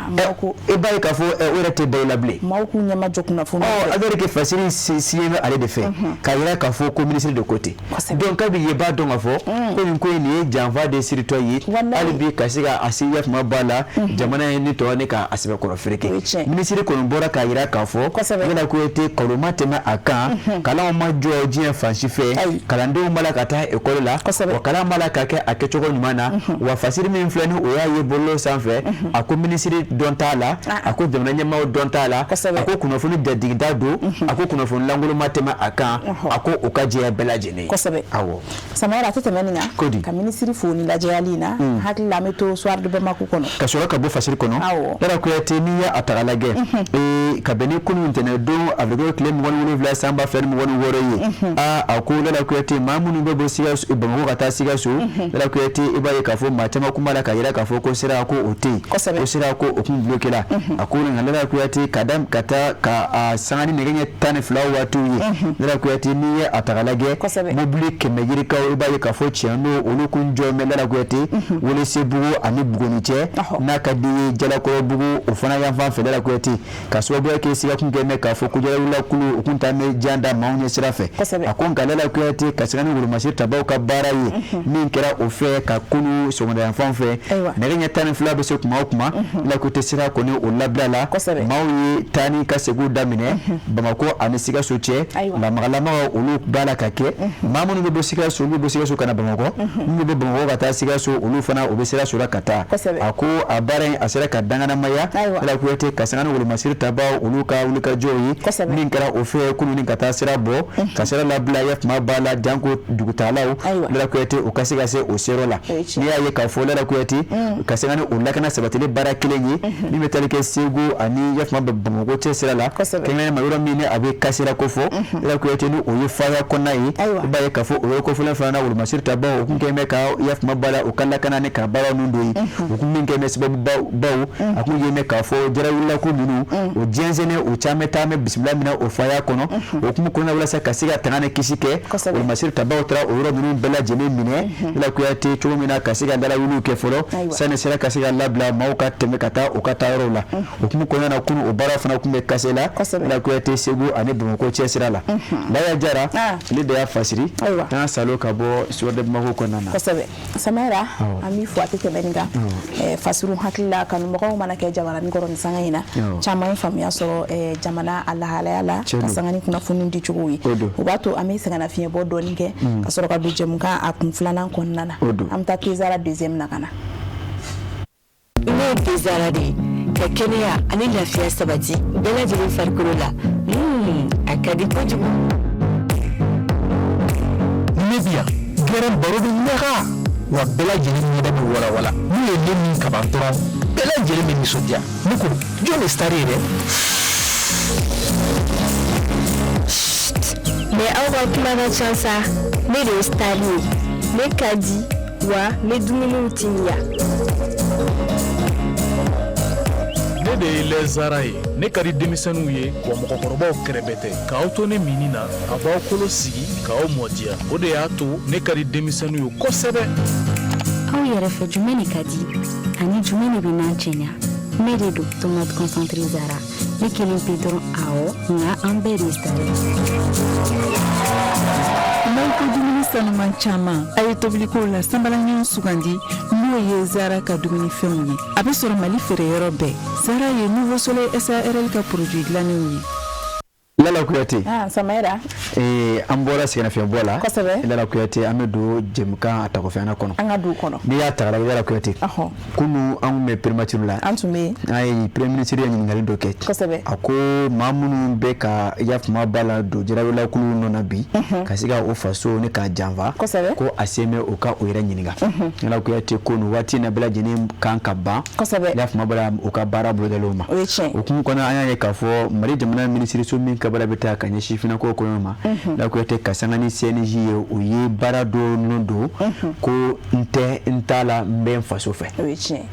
E b'a ye k'a fɔ o yɛrɛ tɛ balo la bilen. Maaw k'u ɲɛmajɔ kunnafoni. Ɔ, alors que fasiri signé bɛ ale de fɛ k'a yira k'a fɔ ko ministre de ko ten. Donc kabi ye b'a dɔn k'a fɔ ko nin ko in, nin ye janfa de siritɔ ye hali bi ka se ka a se yafama ba la jamana ye ni tɔ ni k'a sɛbɛkɔrɔ fereke. Ministre kɔni bɔra k'a yira k'a fɔ Lala Kuyate, kalon ma tɛmɛ a kan, kalanw ma jɔ diɲɛ fan si fɛ, kalandenw b'a la ka taa ekɔli la, wa kalan b'a la ka kɛ a kɛcogo ɲuman na. Wa fasiri min filɛ ni o y'a ye bɔlɔlɔ sanfɛ, a ko minisiri dɔn t'a la, a ko jamana ɲɛmaaw dɔn t'a la, a ko kunnafoni jatigida don, a ko kunnafoni lankolon ma tɛmɛ a kan, a ko o ka jɛya bɛɛ lajɛlen. Kosɛbɛ. Awɔ. Samayɛrɛ, a tɛ tɛmɛ nin kan. Kodi. Ka minisiri fo ni lajɛyali in na, hakili la an bɛ to Soir de Bamako kɔnɔ. Ka sɔrɔ ka bɔ fasiri kɔnɔ. Lala Kuyate, n'i ye a ta k'a lajɛ, ka bɛn ni kunun ntɛnɛn don avril tile 27 san 2026 ye, aa, a ko Lala Kuyate, maa minnu bɛ bɔ Sikaso, Bamakɔ ka taa Sikaso, Lala Kuyate, i b'a ye k'a fɔ maa caman kun b'a la k'a yira k'a fɔ ko sira ko o tɛ yen, ko sira ko o kun bloqué la. A ko nka Lala Kuyate, ka da ka taa ka a sanga ni nɛgɛ ɲɛ 12 waatiw ye, Lala Kuyate, n'i ye a ta k'a lajɛ, mobili 100 yirikaw, i b'a ye k'a fɔ tiɲɛ don, olu kun jɔ bɛ Lala Kuyate Welesebugu ani Buguni cɛ, n'a ka di ye Jalakɔrɔbugu o fana yanfan fɛ, Lala Kuyate, ka sababuya kɛ sika kun kɛ mɛ k'a fɔ ko jalawulila kulu o kun taa bɛ jan da maaw ɲɛ sira fɛ. A ko nka Lala Kuyate, ka sanga ni wolomasiri tabaw ka baara ye min kɛra o fɛ ka kunu sɔgɔmada yanfan fɛ, nɛgɛ ɲɛ 12 bɛ se kuma o kuma, Lala Kuyate, sira kɔni o labila la, maaw ye taa ni ka seginw daminɛ Bamakɔ ani Sikaso cɛ. Lamagalamaga olu b'a la ka kɛ. Maa minnu bɛ bɔ Sikaso, olu bɛ bɔ Sikaso ka na Bamakɔ, minnu bɛ bɔ Bamakɔ ka taa Sikaso, olu fana u bɛ sira sɔrɔ ka taa. A ko a baara in a sera ka danganamaya, Lala Kuyate, ka sanga ni wolomasiri tabaw olu ka wulikajɔw ye min kɛra o fɛ kunun ni ka taa sira bɔ ka sira labila yafama b'a la, janko dugutalaw, Lala Kuyate, u ka se ka se o seyɔrɔ la. N'i y'a ye k'a fɔ Lala Kuyate, ka sanga ni o lakana sabatili baara kelen ye min bɛ tali kɛ Segu ani yafama Bamakɔ cɛ sira la, kɛrɛnkɛrɛnnenya ma yɔrɔ min ni a bɛ kasira ko fɔ, Lala Kuyate, ni o ye faya kɔnɔna ye, i b'a ye k'a fɔ o yɔrɔ kofɔlen fana na, wolomasiri tabaw o kun kɛlen bɛ ka yafama b'a la u ka lakana ni ka baara ninnu don ye o kun min kɛlen bɛ sababu baw a kun ye mɛ k'a fɔ jarawulilako ninnu o jɛnsɛnnen o caman taa bɛ bisimila minɛ o faya kɔnɔ. O kun kɔnɔna, walasa ka se ka tanga ni kisi kɛ, wolomasiri tabaw taara o yɔrɔ ninnu bɛɛ lajɛlen minɛ, Lala Kuyate, cogo min na ka se ka dalawuliw kɛ fɔlɔ sani sera ka se ka labila maaw ka tɛmɛ ka taa u ka taa yɔrɔw la. O kun kɔnɔna na, kunun o baara fana kun bɛ kase la, Lala Kuyate, Segu ani Bamakɔ cɛ sira la. Laya Jara, ne de y'a fasiri an salo ka bɔ Soir de Bamako kɔnɔna na. Kosɛbɛ, Samayɛrɛ, an b'i fo. A tɛ tɛmɛ nin kan, fasiru hakili la kanubagaw mana kɛ jabaranin kɔrɔ nin sanga in na, caman ye faamuya sɔrɔ jamana a lahalaya la ka sanga ni kunnafoni di cogo ye. O b'a to an bɛ sɛgɛnnafiɲɛbɔ dɔɔni kɛ ka sɔrɔ ka don jɛmukan a kun filanan kɔnɔna na. An bɛ taa Tezara deuxième na ka na. Ne ye Tezara de ye, ka kɛnɛya ani lafiya sabati bɛɛ lajɛlen farikolo la. A ka di kojugu. Ne bi yan gɛrɛn, baro bɛ ɲaga wa bɛɛ lajɛlen ɲɛda bɛ walawala. N'u ye ne min kaban dɔrɔn, bɛɛ lajɛlen bɛ nisɔndiya. Ne ko jɔn de star ye dɛ? Mais aw ka kuma ka ca sa. Ne de ye star ye, ne ka di wa n bɛ dumuniw timiya. Ne de ye lɛzara ye, ne ka di denmisɛnninw ye wa mɔgɔkɔrɔbaw kɛrɛbɛ tɛ. K'aw to ne minni na, a b'aw kolo sigi k'aw mɔdiya, o de y'a to ne ka di denmisɛnninw ye kosɛbɛ. Aw yɛrɛ fɛ, jumɛn de ka di ani jumɛn de bɛ n'an cɛɲa? Ne de don, tomate concentré Zara. Ne kelen pe dɔrɔn? Awɔ, nka an bɛɛ de ye star ye. N'aw ko dumuni sanuman caman, a ye tobiliko la sanbalaɲɔgɔn sugandi, n'o ye Zara ka dumunifɛnw ye. A bɛ sɔrɔ Mali feereyɔrɔ bɛɛ. Zara ye Nouveau Soleil SARL ka produit dilannenw ye. Lala Kuyate. Ah, Samayira. Ee, an bɔra sɛgɛnnafiɲɛbɔ la. Kosɛbɛ. Lala Kuyate, an bɛ don jɛmukan a takofɛnna kɔnɔ. An ka don kɔnɔ. N'i y'a ta k'a lajɛ, Lala Kuyate. Ɔhɔn. Kunun an tun bɛ primature la. An tun bɛ yen. An ye premier ministre ye ɲininkali dɔ kɛ. Kosɛbɛ. A ko maa minnu bɛ ka yafama ba la don jarawelakulu nɔ na bi. Ka se ka o faso ni k'a janfa. Kosɛbɛ. Ko a sen bɛ o ka o yɛrɛ ɲininka. Lala Kuyate ko nin waati in na bɛɛ lajɛlen kan ka ban. Kosɛbɛ. Yafama ba la u ka baara bolodalenw ma. O ye tiɲɛ. O hukumu kɔnɔ, an y'a ye k'a fɔ Mali jamana minisiriso min ka baara bɛ taa ka ɲɛsin sifinnakaw kɔɲɔ ma. Lala Kuyate, ka sanga ni CNJ ye, o ye baara dɔ nɔ don ko n tɛ n t'a la, n bɛ n faso fɛ. O ye tiɲɛ.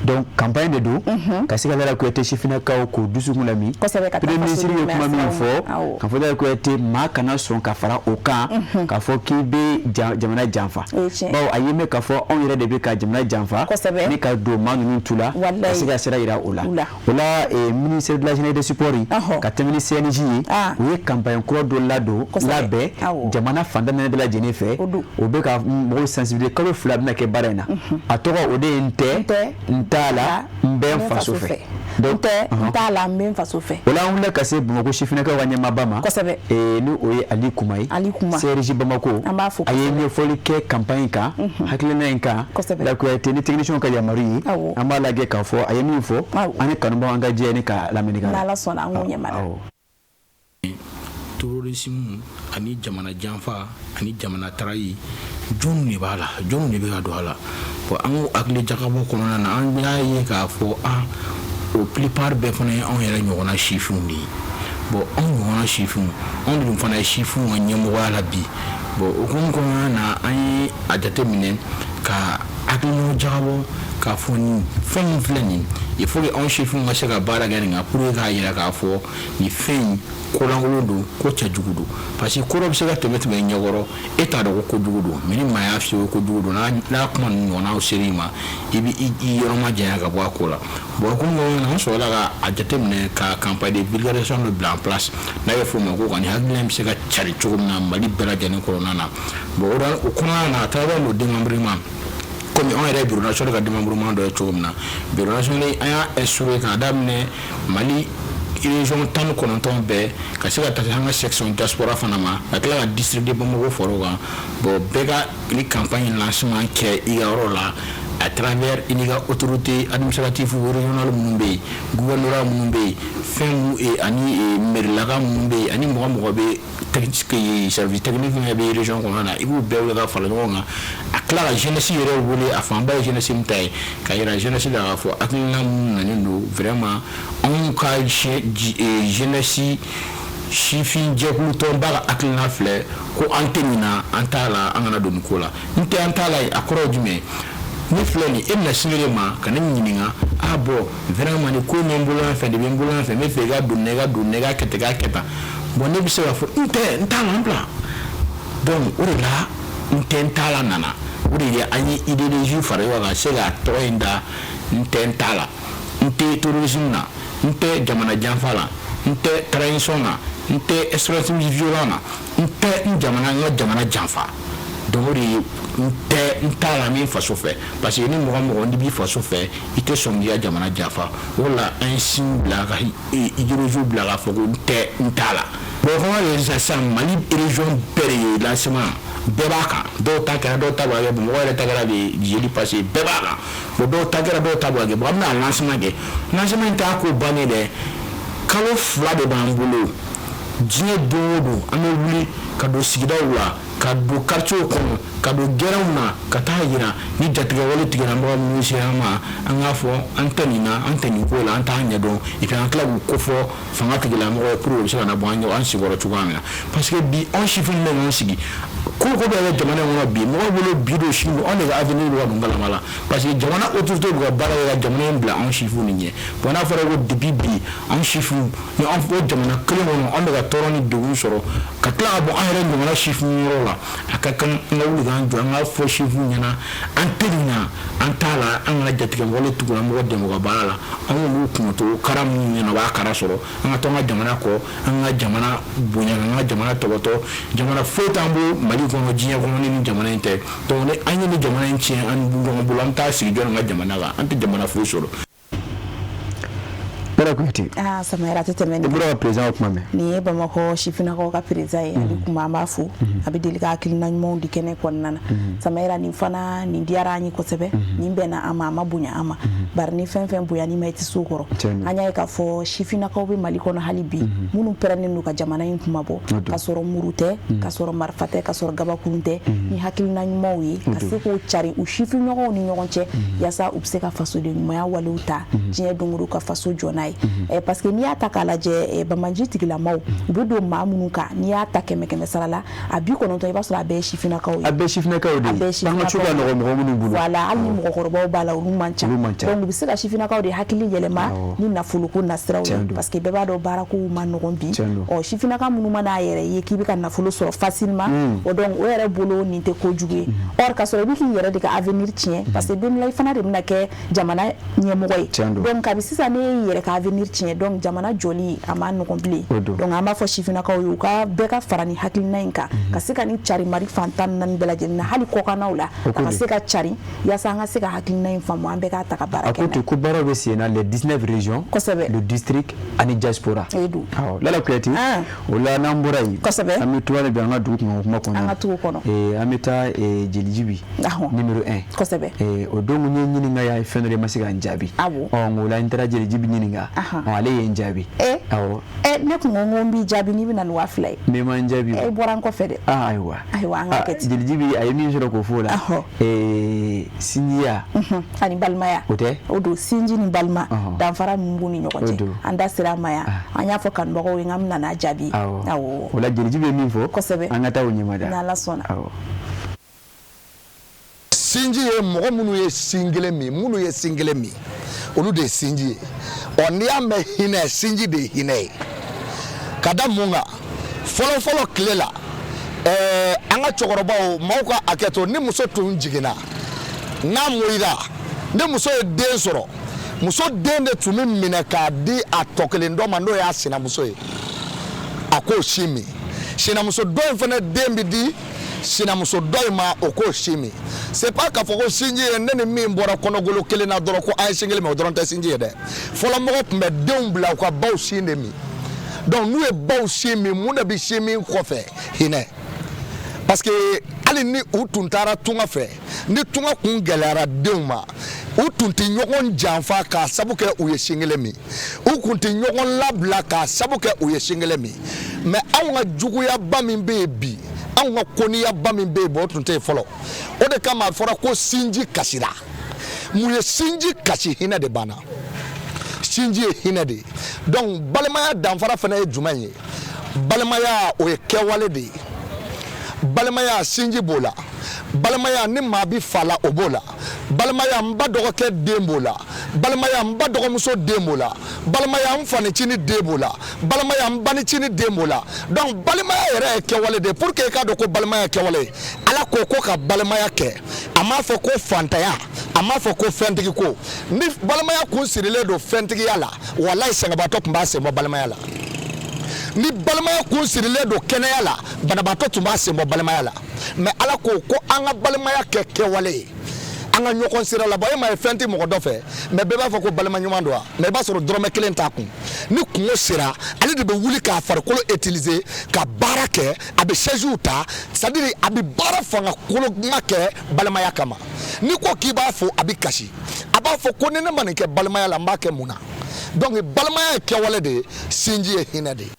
Donc campagne de don ka se ka Lala Kuyate sifinnakaw k'u dusukun lami. Kosɛbɛ, ka taa Premier ministre ye kuma min fɔ, awɔ. K'a fɔ Lala Kuyate, maa kana sɔn ka fara o kan k'a fɔ k'i bɛ jamana janfa. O ye tiɲɛ. Bawo a ye mɛn k'a fɔ anw yɛrɛ de bɛ ka jamana janfa. Kosɛbɛ. Ni ka don maa ninnu tu la. Walayi. Ka se ka sira yira o la. U la. O la ministère de la jeunesse et des sports Ɔhɔ. ka tɛmɛ ni CNJ ye, u ye campagne kura dɔ ladon Kosɛbɛ. labɛn Awɔ. jamana fan tan naani bɛɛ lajɛlen fɛ. O don. O bɛ ka mɔgɔw sensibiliser, kalo 2 bɛna kɛ baara in na. A tɔgɔ o de ye n tɛ n t'a la, n bɛ n faso fɛ. N tɛ n t'a la, n bɛ n faso fɛ. O la, an wulila ka se Bamakɔ sifinnakaw ka ɲɛmaaba ma. Kosɛbɛ. Ni o ye Ali Kuma ye. Ali Kuma. CRJ Bamako. An b'a fo. A ye ɲɛfɔli kɛ campagne kan, hakilina in kan. Kosɛbɛ. La Kuyate, ni technicien ka yamaru ye. Awɔ. An b'a lajɛ k'a fɔ a ye min fɔ. Awɔ. An ni kanubagaw, an ka jɛ ni ka lamɛnni k'a la. N'Ala sɔnna, an k'o ɲɛmada. Awɔ. Terrorisme ani jamana janfa ani jamana tarayi, jɔnw de b'a la, jɔnw de bɛ ka don a la? Bon, an k'o hakili jagabɔ kɔnɔna na, an y'a ye k'a fɔ a o plupart bɛɛ fana ye anw yɛrɛ ɲɔgɔnna sifinw de ye. Bon, anw ɲɔgɔnna sifinw, anw de dun fana ye sifinw ka ɲɛmɔgɔya la bi. Bon, o hukumu kɔnɔna na, an ye a jateminɛ ka hakilinaw jagabɔ k'a fɔ nin fɛn min filɛ nin, il faut que anw sifinw ka se ka baara kɛ nin kan pour que k'a yira k'a fɔ nin fɛn in kolankolon don, ko cɛjugu don, parce que ko dɔ bɛ se ka tɛmɛ tɛmɛ i ɲɛkɔrɔ, e t'a dɔn ko kojugu don, mais ni maa y'a f'i ye ko kojugu don, n'a kuma ninnu ɲɔgɔnnaw ser'i ma, i bɛ i yɔrɔ ma janya ka bɔ a ko la. Bon, o hukumu kɔnɔna na, an sɔrɔla ka a jateminɛ ka campagne de vulgarisation dɔ bila en place, n'a bɛ f'o ma ko ka nin hakilina in bɛ se ka cari cogo min na Mali bɛɛ lajɛlen kɔnɔna na. Bon, o kɔnɔna na, à travers le démembrement, komi anw yɛrɛ ye bureau national ka démembrement dɔ ye cogo min na, bureau national an y'a instauré k'a daminɛ Mali région 19 bɛɛ, ka se ka taa se an ka section diaspora fana ma, ka tila ka district de Bamako fara o kan. Bon, bɛɛ ka ni campagne lancement kɛ i ka yɔrɔ la, à travers i n'i ka autorité administrative régionale minnu bɛ yen, gouvernorat minnu bɛ yen, fɛn mun ani mairie minnu bɛ yen, ani mɔgɔ mɔgɔ bɛ service technique fɛn bɛ région kɔnɔna na, i b'u bɛɛ wele ka fara ɲɔgɔn kan. A tila ka jeunesse yɛrɛ wele, a fanba ye jeunesse min ta ye, ka yira jeunesse la k'a fɔ hakilina minnu nalen don, vraiment anw ka jeunesse sifin jɛkulu tɔnba ka hakilina filɛ ko an tɛ nin na, an t'a la, an kana don nin ko la. N tɛ an t'a la, a kɔrɔ ye jumɛn ye? Ne filɛ nin, e bɛna sini de ma ka ne ɲininka: ah bon, vraiment nin ko in bɛ n bolo yan fɛ de, bɛ n bolo yan fɛ, n bɛ fɛ i ka don nin na, i ka don nin na, i ka kɛ tan, i ka kɛ tan. Bon, ne bɛ se k'a fɔ n tɛ n t'a la, n bila. Donc o de la, n tɛ n t'a la nana, o de ye an ye idéologie fara ɲɔgɔn kan ka se k'a tɔgɔ in da: n tɛ n t'a la, n tɛ terrorisme na, n tɛ jamana janfa la, n tɛ trahison na, n tɛ extrémisme violent na, n tɛ n jamana, n ka jamana janfa. Donc o de ye n tɛ n t'a la, min faso fɛ, parce que ni mɔgɔ mɔgɔ n'i b'i faso fɛ, i tɛ sɔn k'i ka jamana janfa. O de la an ye signe bila ka idéologie bila k'a fɔ ko n tɛ n t'a la. Bon, kuma de sisan sisan, Mali région bɛɛ de ye lancement, bɛɛ b'a kan. Dɔw ta kɛra, dɔw ta b'a kɛ, Bamakɔ yɛrɛ ta kɛra de jeudi passé, bɛɛ b'a kan. Bon, dɔw ta kɛra, dɔw ta b'a kɛ. Bon, an bɛna lancement kɛ. Lancement in t'a ko bannen dɛ, kalo 2 de b'an bolo. Diɲɛ don o don, an bɛ wuli ka don sigidaw la, ka don quartier kɔnɔ, ka don gɛrɛnw na, ka taa yira ni jatigɛwale tigilamɔgɔ minnu sera an ma, an k'a fɔ an tɛ nin na, an tɛ nin ko la, an t'a ɲɛdɔn, et puis an tila k'u kofɔ fanga tigilamɔgɔ ye pour que u bɛ se ka na bɔ an ɲɛ an senkɔrɔ cogoya min na. Parce que bi, anw sifin bɛ k'an sigi ko ko bɛ kɛ jamana in kɔnɔ bi, mɔgɔw bolo bi don sini don, anw de ka avenir bɛ ka don galama la, parce que jamana autorité bɛ ka baara kɛ ka jamana in bila anw sifinw de ɲɛ. Bon, n'a fɔra ko depuis bi, anw sifinw ni anw o jamana kelen kɔnɔ, anw bɛ ka tɔɔrɔ ni degun sɔrɔ ka tila ka bɔ an yɛrɛ ɲɔgɔnna sifinw yɔrɔ la, a ka kan an ka wuli k'an jɔ, an k'a fɔ sifinw ɲɛna an tɛ nin na, an t'a la, an kana jatigɛwale tigilamɔgɔ dɛmɛ u ka baara la. An k'olu kunnacogo kara minnu ɲɛna, u b'a kara sɔrɔ, an ka to an ka jamana kɔ, an ka jamana bonya, an ka jamana tɔbɔtɔ. Jamana foyi t'an bolo Mali kɔnɔ, diɲɛ kɔnɔ, ni nin jamana in tɛ. Donc ni an ye nin jamana in tiɲɛ an ɲɔgɔn bolo, an bɛ taa sigi jɔnni ka jamana kan? An tɛ jamana foyi sɔrɔ. Lala Kuyate. Aa, Samayɛrɛ, a tɛ tɛmɛ nin I bɔra ka président kuma mɛn. Nin ye Bamakɔ sifinnakaw ka président ye. Ale kuma, an b'a fo, a bɛ deli ka hakilina ɲumanw di kɛnɛ kɔnɔna na. Samayɛrɛ, nin fana nin diyara an ye kosɛbɛ, nin bɛnna an ma, a ma bonya an ma, bari ni fɛn fɛn bonyani ma, i tɛ s'o kɔrɔ. An y'a ye k'a fɔ sifinnakaw bɛ Mali kɔnɔ hali bi, minnu pɛrɛnnen don ka jamana in kuma bɔ, ka sɔrɔ muru tɛ, ka sɔrɔ marifa tɛ, ka sɔrɔ gabakurun tɛ, ni hakilina ɲumanw ye ka se k'o cari u sifinɲɔgɔnw ni ɲɔgɔn cɛ, yaasa u bɛ se ka fasoden ɲumanya walew ta diɲɛ don o don ka faso jɔ n'a ye. Parce que n'i y'a ta k'a lajɛ, banbaanci tigilamaw u bɛ don maa minnu kan, n'i y'a ta kɛmɛ kɛmɛ sara la, a 90, i b'a sɔrɔ a bɛɛ ye sifinnakaw ye. A bɛɛ sifinnakaw de ye, an ka co ka nɔgɔ mɔgɔ minnu bolo. Voilà, hali ni mɔgɔkɔrɔbaw b'a la, olu man ca. Donc u bɛ se ka sifinnakaw de hakili yɛlɛma ni nafoloko nasiraw ye, parce que bɛɛ b'a dɔn baarakow ma nɔgɔn bi. Ɔ, sifinnaka minnu mana a yɛrɛ ye k'i bɛ ka nafolo sɔrɔ facilement, o donc o yɛrɛ bolo nin tɛ kojugu ye. Or ka sɔrɔ i bɛ k'i yɛrɛ de ka avenir tiɲɛ, parce que don dɔ la i fana de bɛna kɛ jamana ɲɛmɔgɔ ye. Donc kabi sisan ne y'i yɛrɛ ka avenir tiɲɛ, donc jamana jɔli a ma nɔgɔn bilen. Donc an b'a fɔ sifinnakaw ye, u ka bɛɛ ka fara ni hakilina in kan, ka se ka ni cari Mali fan 14 bɛɛ lajɛlen na, hali kɔkannaw la, a ka se ka cari, yaasa an ka se ka hakilina in faamu, an bɛɛ k'a ta ka baara kɛ. A ko ten ko baaraw bɛ sen na les 19 régions. Kosɛbɛ. Le district ani diaspora. O don. Awɔ, Lala Kuyate. O la n'an bɔra yen. Kosɛbɛ. An bɛ to hali bi an ka dugu kunkanko kuma kɔnɔna na. An ka t'o kɔnɔ. An bɛ taa Jelijibi. Numéro 1. Kosɛbɛ. O don n ye ɲininka y'a ye fɛn dɔ de ma se ka n jaabi. Awɔ. Ɔ, o la n taara Jelijibi ɲininka. Ale ye n jaabi. Awɔ. Ne tun ko n b'i jaabi n'i bɛna ni 2000 ye. Ne ma n jaabi. E bɔra n kɔfɛ dɛ. Ayiwa. Ayiwa, an ka kɛ ten. Jelijibi a ye min sɔrɔ k'o fɔ o la. Sinjiya. Ani balimaya. O tɛ. O don, sinji ni balima danfara min b'u ni ɲɔgɔn cɛ. An da sera a ma yan. An y'a fɔ kanubagaw ye, n k'an bɛna n'a jaabi. Awɔ. O la Jelijibi ye min fɔ. Kosɛbɛ. An ka taa o ɲɛmada. N'Ala sɔnna. Awɔ. Sinji ye mɔgɔ minnu ye sin kelen min, minnu ye sin kelen min, olu de ye sinji ye. Ɔ, n'i y'a mɛn hinɛ, sinji de ye hinɛ ye. Ka da mun kan? Fɔlɔfɔlɔ tile la, an ka cɛkɔrɔbaw, maaw ka hakɛ to, ni muso tun jiginna n'a moyira, ni muso ye den sɔrɔ, muso den de tun bɛ minɛ k'a di a tɔ kelen dɔ ma, n'o y'a sinamuso ye, a k'o sin min. Sinamuso dɔ in fana den bɛ di sinamuso dɔ in ma, o k'o sin min. C'est pas k'a fɔ ko sinji ye ne ni min bɔra kɔnɔgolo kelen na dɔrɔn ko an ye sin kelen min, o dɔrɔn tɛ sinji ye dɛ. Fɔlɔ mɔgɔ tun bɛ denw bila u ka baw sin de min. Donc n'u ye baw sin min, mun de bɛ sin min kɔfɛ? Hinɛ. Parce que hali ni u tun taara tunga fɛ, ni tunga kun gɛlɛyara denw ma, u tun tɛ ɲɔgɔn janfa k'a sabu kɛ u ye sin kelen min, u tun tɛ ɲɔgɔn labila k'a sabu kɛ u ye sin kelen min. Mais anw ka juguyaba min bɛ yen bi, anw ka koniyaba min bɛ yen bi, o tun tɛ yen fɔlɔ. O de kama a fɔra ko sinji kasira. Mun ye sinji kasi? Hinɛ de banna. Sinji ye hinɛ de ye. Donc balimaya danfara fana ye jumɛn ye? Balimaya, o ye kɛwale de ye. Balimaya, sinji b'o la. Balimaya, ni maa bi fa la, o b'o la. Balimaya, n ba dɔgɔkɛ den b'o la. Balimaya, n ba dɔgɔmuso den b'o la. Balimaya, n fanicinin den b'o la. Balimaya, n banicinin den b'o la. Donc balimaya yɛrɛ ye kɛwale de ye. Pour que i k'a dɔn ko balimaya ye kɛwale ye, Ala ko ko ka balimaya kɛ, a m'a fɔ ko fantanya, a m'a fɔ ko fɛntigi ko. Ni balimaya kun sirilen don fɛntigiya la, walayi sɛgɛnbaatɔ tun b'a sen bɔ balimaya la. Ni balimaya kun sirilen don kɛnɛya la, banabaatɔ tun b'a sen bɔ balimaya la. Mais Ala ko ko an ka balimaya kɛ kɛwale ye, an ka ɲɔgɔn sira labɔ. E m'a ye fɛn tɛ mɔgɔ dɔ fɛ, mais bɛɛ b'a fɔ ko balima ɲuman don wa? Mais i b'a sɔrɔ dɔrɔmɛ kelen t'a kun. Ni kungo sera, ale de bɛ wuli k'a farikolo utiliser ka baara kɛ, a bɛ chaise ta, c'est à dire a bɛ baara fanga koloma kɛ balimaya kama. N'i ko k'i b'a fo, a bɛ kasi, a b'a fɔ ko ni ne ma nin kɛ balimaya la, n b'a kɛ mun na? Donc balimaya ye kɛwale de ye, sinji ye hinɛ de ye.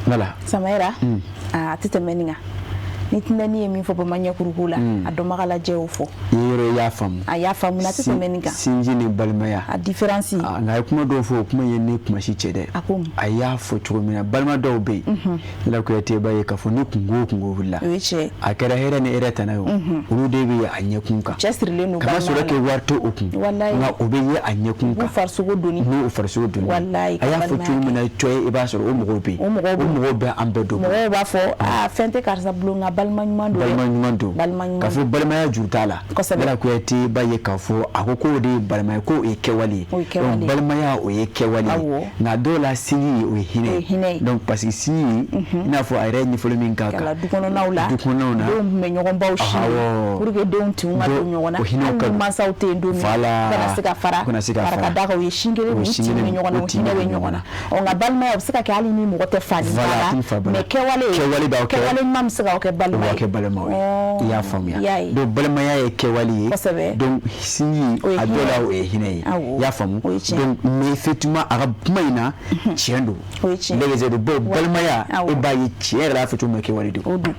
Voilà. Samayira, a tɛ tɛmɛ nin kan. Ni tɛnɛni ye min fɔ bamaɲɛkuruku la, a dɔnbaga lajɛ y'o fɔ. I yɛrɛ y'a faamu. A y'a faamu, a tɛ tɛmɛ nin kan. Sinji ni balimaya. A différence. Nka a ye kuma dɔw fɔ, o kuma ye ne kumasi cɛ dɛ. A ko. A y'a fɔ cogo min na, balima dɔw bɛ yen. Lala Kuyate, b'a ye k'a fɔ ni kungo o kungo wulila. O ye tiɲɛ. A kɛra hɛrɛ ni hɛrɛ tana ye o. Olu de bɛ ye a ɲɛkun kan. Cɛsirilen don. Kama sɔrɔ kɛ wari tɛ o kun. Walayi. Nka o bɛ ye a ɲɛkun kan. U farisogo donni. N'u farisogo donni. Walayi. A y'a fɔ cogo min na, cɔ ye, i b'a sɔrɔ o mɔgɔw bɛ yen. O mɔgɔw bɛ yen. O mɔgɔw bɛ an bɛɛ dɔn. Mɔgɔw b'a fɔ aa, fɛn tɛ karisa bolo, nka Balima ɲuman don. Balima ɲuman don. Balima ɲuman. K'a fɔ balimaya juru t'a la. Kosɛbɛ. Lala Kuyate b'a ye k'a fɔ a ko k'o de ye balimaya, k'o ye kɛwale ye. O ye kɛwale ye. Donc balimaya o ye kɛwale ye. Awɔ. Nka dɔw la sinji o ye hinɛ O ye hinɛ ye. Donc parce que sinji, i n'a fɔ a yɛrɛ ye ɲɛfɔli min k'a kan. Kala du kɔnɔnaw la. Du kɔnɔnaw na. Denw tun bɛ ɲɔgɔn baw sin. Awɔ. Pour que denw tinw ka don ɲɔgɔn na. O hinɛw Hali ka ni bon. mansaw tɛ yen don min. Voilà. U kana se ka fara. U kana se ka Fara ka fara. d'a kan u ye sin kelen U min, ye u sin tin bɛ kelen min, ɲɔgɔn na, u u tin hinɛ bɛ bɛ ɲɔgɔn ɲɔgɔn na. na. Ɔ nka balimaya o bɛ se ka kɛ hali ni mɔgɔ tɛ fa ni ba Voilà, la. tɛ fa ba la. Mais kɛwale. Kɛwale b'aw kɛ. Kɛwale ɲuman bɛ se k'aw kɛ O balima b'a ye. kɛ balimaw ye. Ɔɔ, I y'a faamuya. I y'a ye. Donc balimaya ye kɛwale ye. Kosɛbɛ. Donc sinji O ye a dɔw hinɛ la ye. o ye hinɛ ye. Awɔ. I y'a faamu. O ye tiɲɛ. Donc mais effectivement a ka kuma in na tiɲɛ don. O ye tiɲɛ ye. Lɛgɛsɛ don. Bon balimaya Awɔ. e b'a ye tiɲɛ yɛrɛ la a fɔ cogo min na kɛwale don. O don.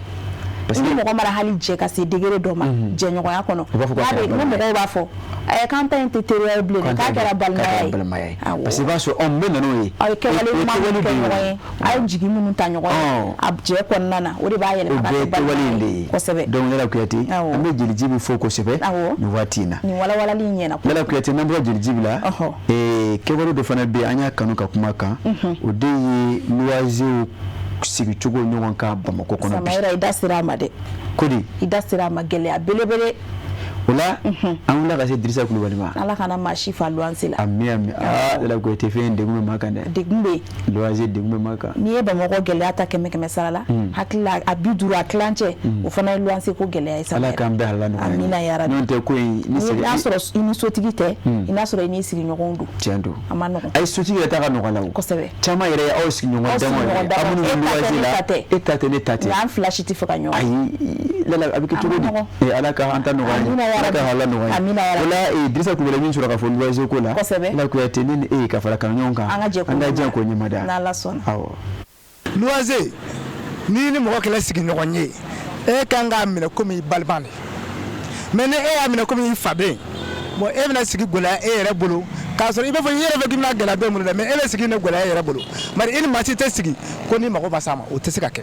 Parce ni que mɔgɔ mara hali jɛ ka se degré dɔ ma jɛɲɔgɔnya kɔnɔ U b'a fɔ k'a n'a kɛra bɛ ni balimaya ye. mɔgɔw b'a fɔ ɛ k'an ta in tɛ teriya ye bilen dɛ k'a kɛra balimaya ye. Balimaya ye. Parce que i b'a sɔrɔ anw bɛɛ nana o ye. Aw ye kɛwale O ye ɲuman minnu kɛwale kɛ de ye. ɲɔgɔn ye, a ye jigi minnu ta ɲɔgɔn ye a jɛ kɔnɔna na, o de b'a O yɛlɛma ka bɛɛ kɛ ye kɛwale in de balimaya ye. ye. Kosɛbɛ. Donc Lala Kuyate, an bɛ Jeli Jibi fo kosɛbɛ nin waati in na. Nin walawalali in ɲɛna. Lala Kuyate, n'an bɔra Jeli Jibi la, kɛwale dɔ fana bɛ yen an y'a kanu ka kuma kan, o de ye luwanzew sigicogo ɲɔgɔn kan Bamakɔ kɔnɔ bi. Samayira, i da sera a ma dɛ. Ko di? I da sera a ma, gɛlɛya belebele. O la an wulila ka se Dirisa Kulubali ma. Ala kana maa si fa luwanse la. Ami ami. Aa Lala Kuyate, fɛn in degun bɛ maa kan dɛ. Degun bɛ yen. Luwanze degun bɛ maa kan. N'i ye Bamakɔ gɛlɛya ta 100 100 sara la, hakili la a 50 a tilancɛ o fana ye luwanse ko gɛlɛya ye. Ala Samayira. k'an bɛɛ halala nɔgɔya. Amina ya rabi. N'o tɛ ko in ni N'i sɛgɛn. n'a sɔrɔ i ni sotigi tɛ, i n'a sɔrɔ i n'i sigiɲɔgɔnw don. Tiɲɛ don. A ma nɔgɔn. Ayi, sotigi yɛrɛ ta ka nɔgɔn la o. Kosɛbɛ. Caman yɛrɛ ye aw sigiɲɔgɔn Aw damaw sigiɲɔgɔn ye. damaw. Aw minnu E bɛ ta tɛ, luwanze ne la, ta tɛ. e ta tɛ, ne ta tɛ. Nka an fila si tɛ fɛ ka ɲɔgɔn. Ayi Lala, a bɛ kɛ cogo di? Ala ka an ta nɔgɔya ye. Amina ya Ala ka rabi. halala nɔgɔya ye. Amina ya rabi. O la Dirisa Kulubali min sɔrɔ ka fɔ luwanze ko la. Kosɛbɛ. Lala Kuyate, ne ni e ka fara kan ɲɔgɔn kan. An ka jɛ k'o An ka jɛ ɲɛmada. k'o ɲɛmada. N'Ala sɔnna. Awɔ. Luwanze, n'i ni mɔgɔ kɛlɛ sigiɲɔgɔn ye, e kan k'a minɛ komi i balima de, mais ni e y'a minɛ komi i faden, bon e bɛna sigi gɛlɛya e yɛrɛ bolo, k'a sɔrɔ i b'a fɔ i yɛrɛ fɛ k'i bɛna gɛlɛya bɛɛ mun dɛ, mais e bɛ sigi ne gɛlɛya e yɛrɛ bolo. Bari i ni maa si tɛ sigi ko n'i mago ma s'a ma, o tɛ se ka kɛ.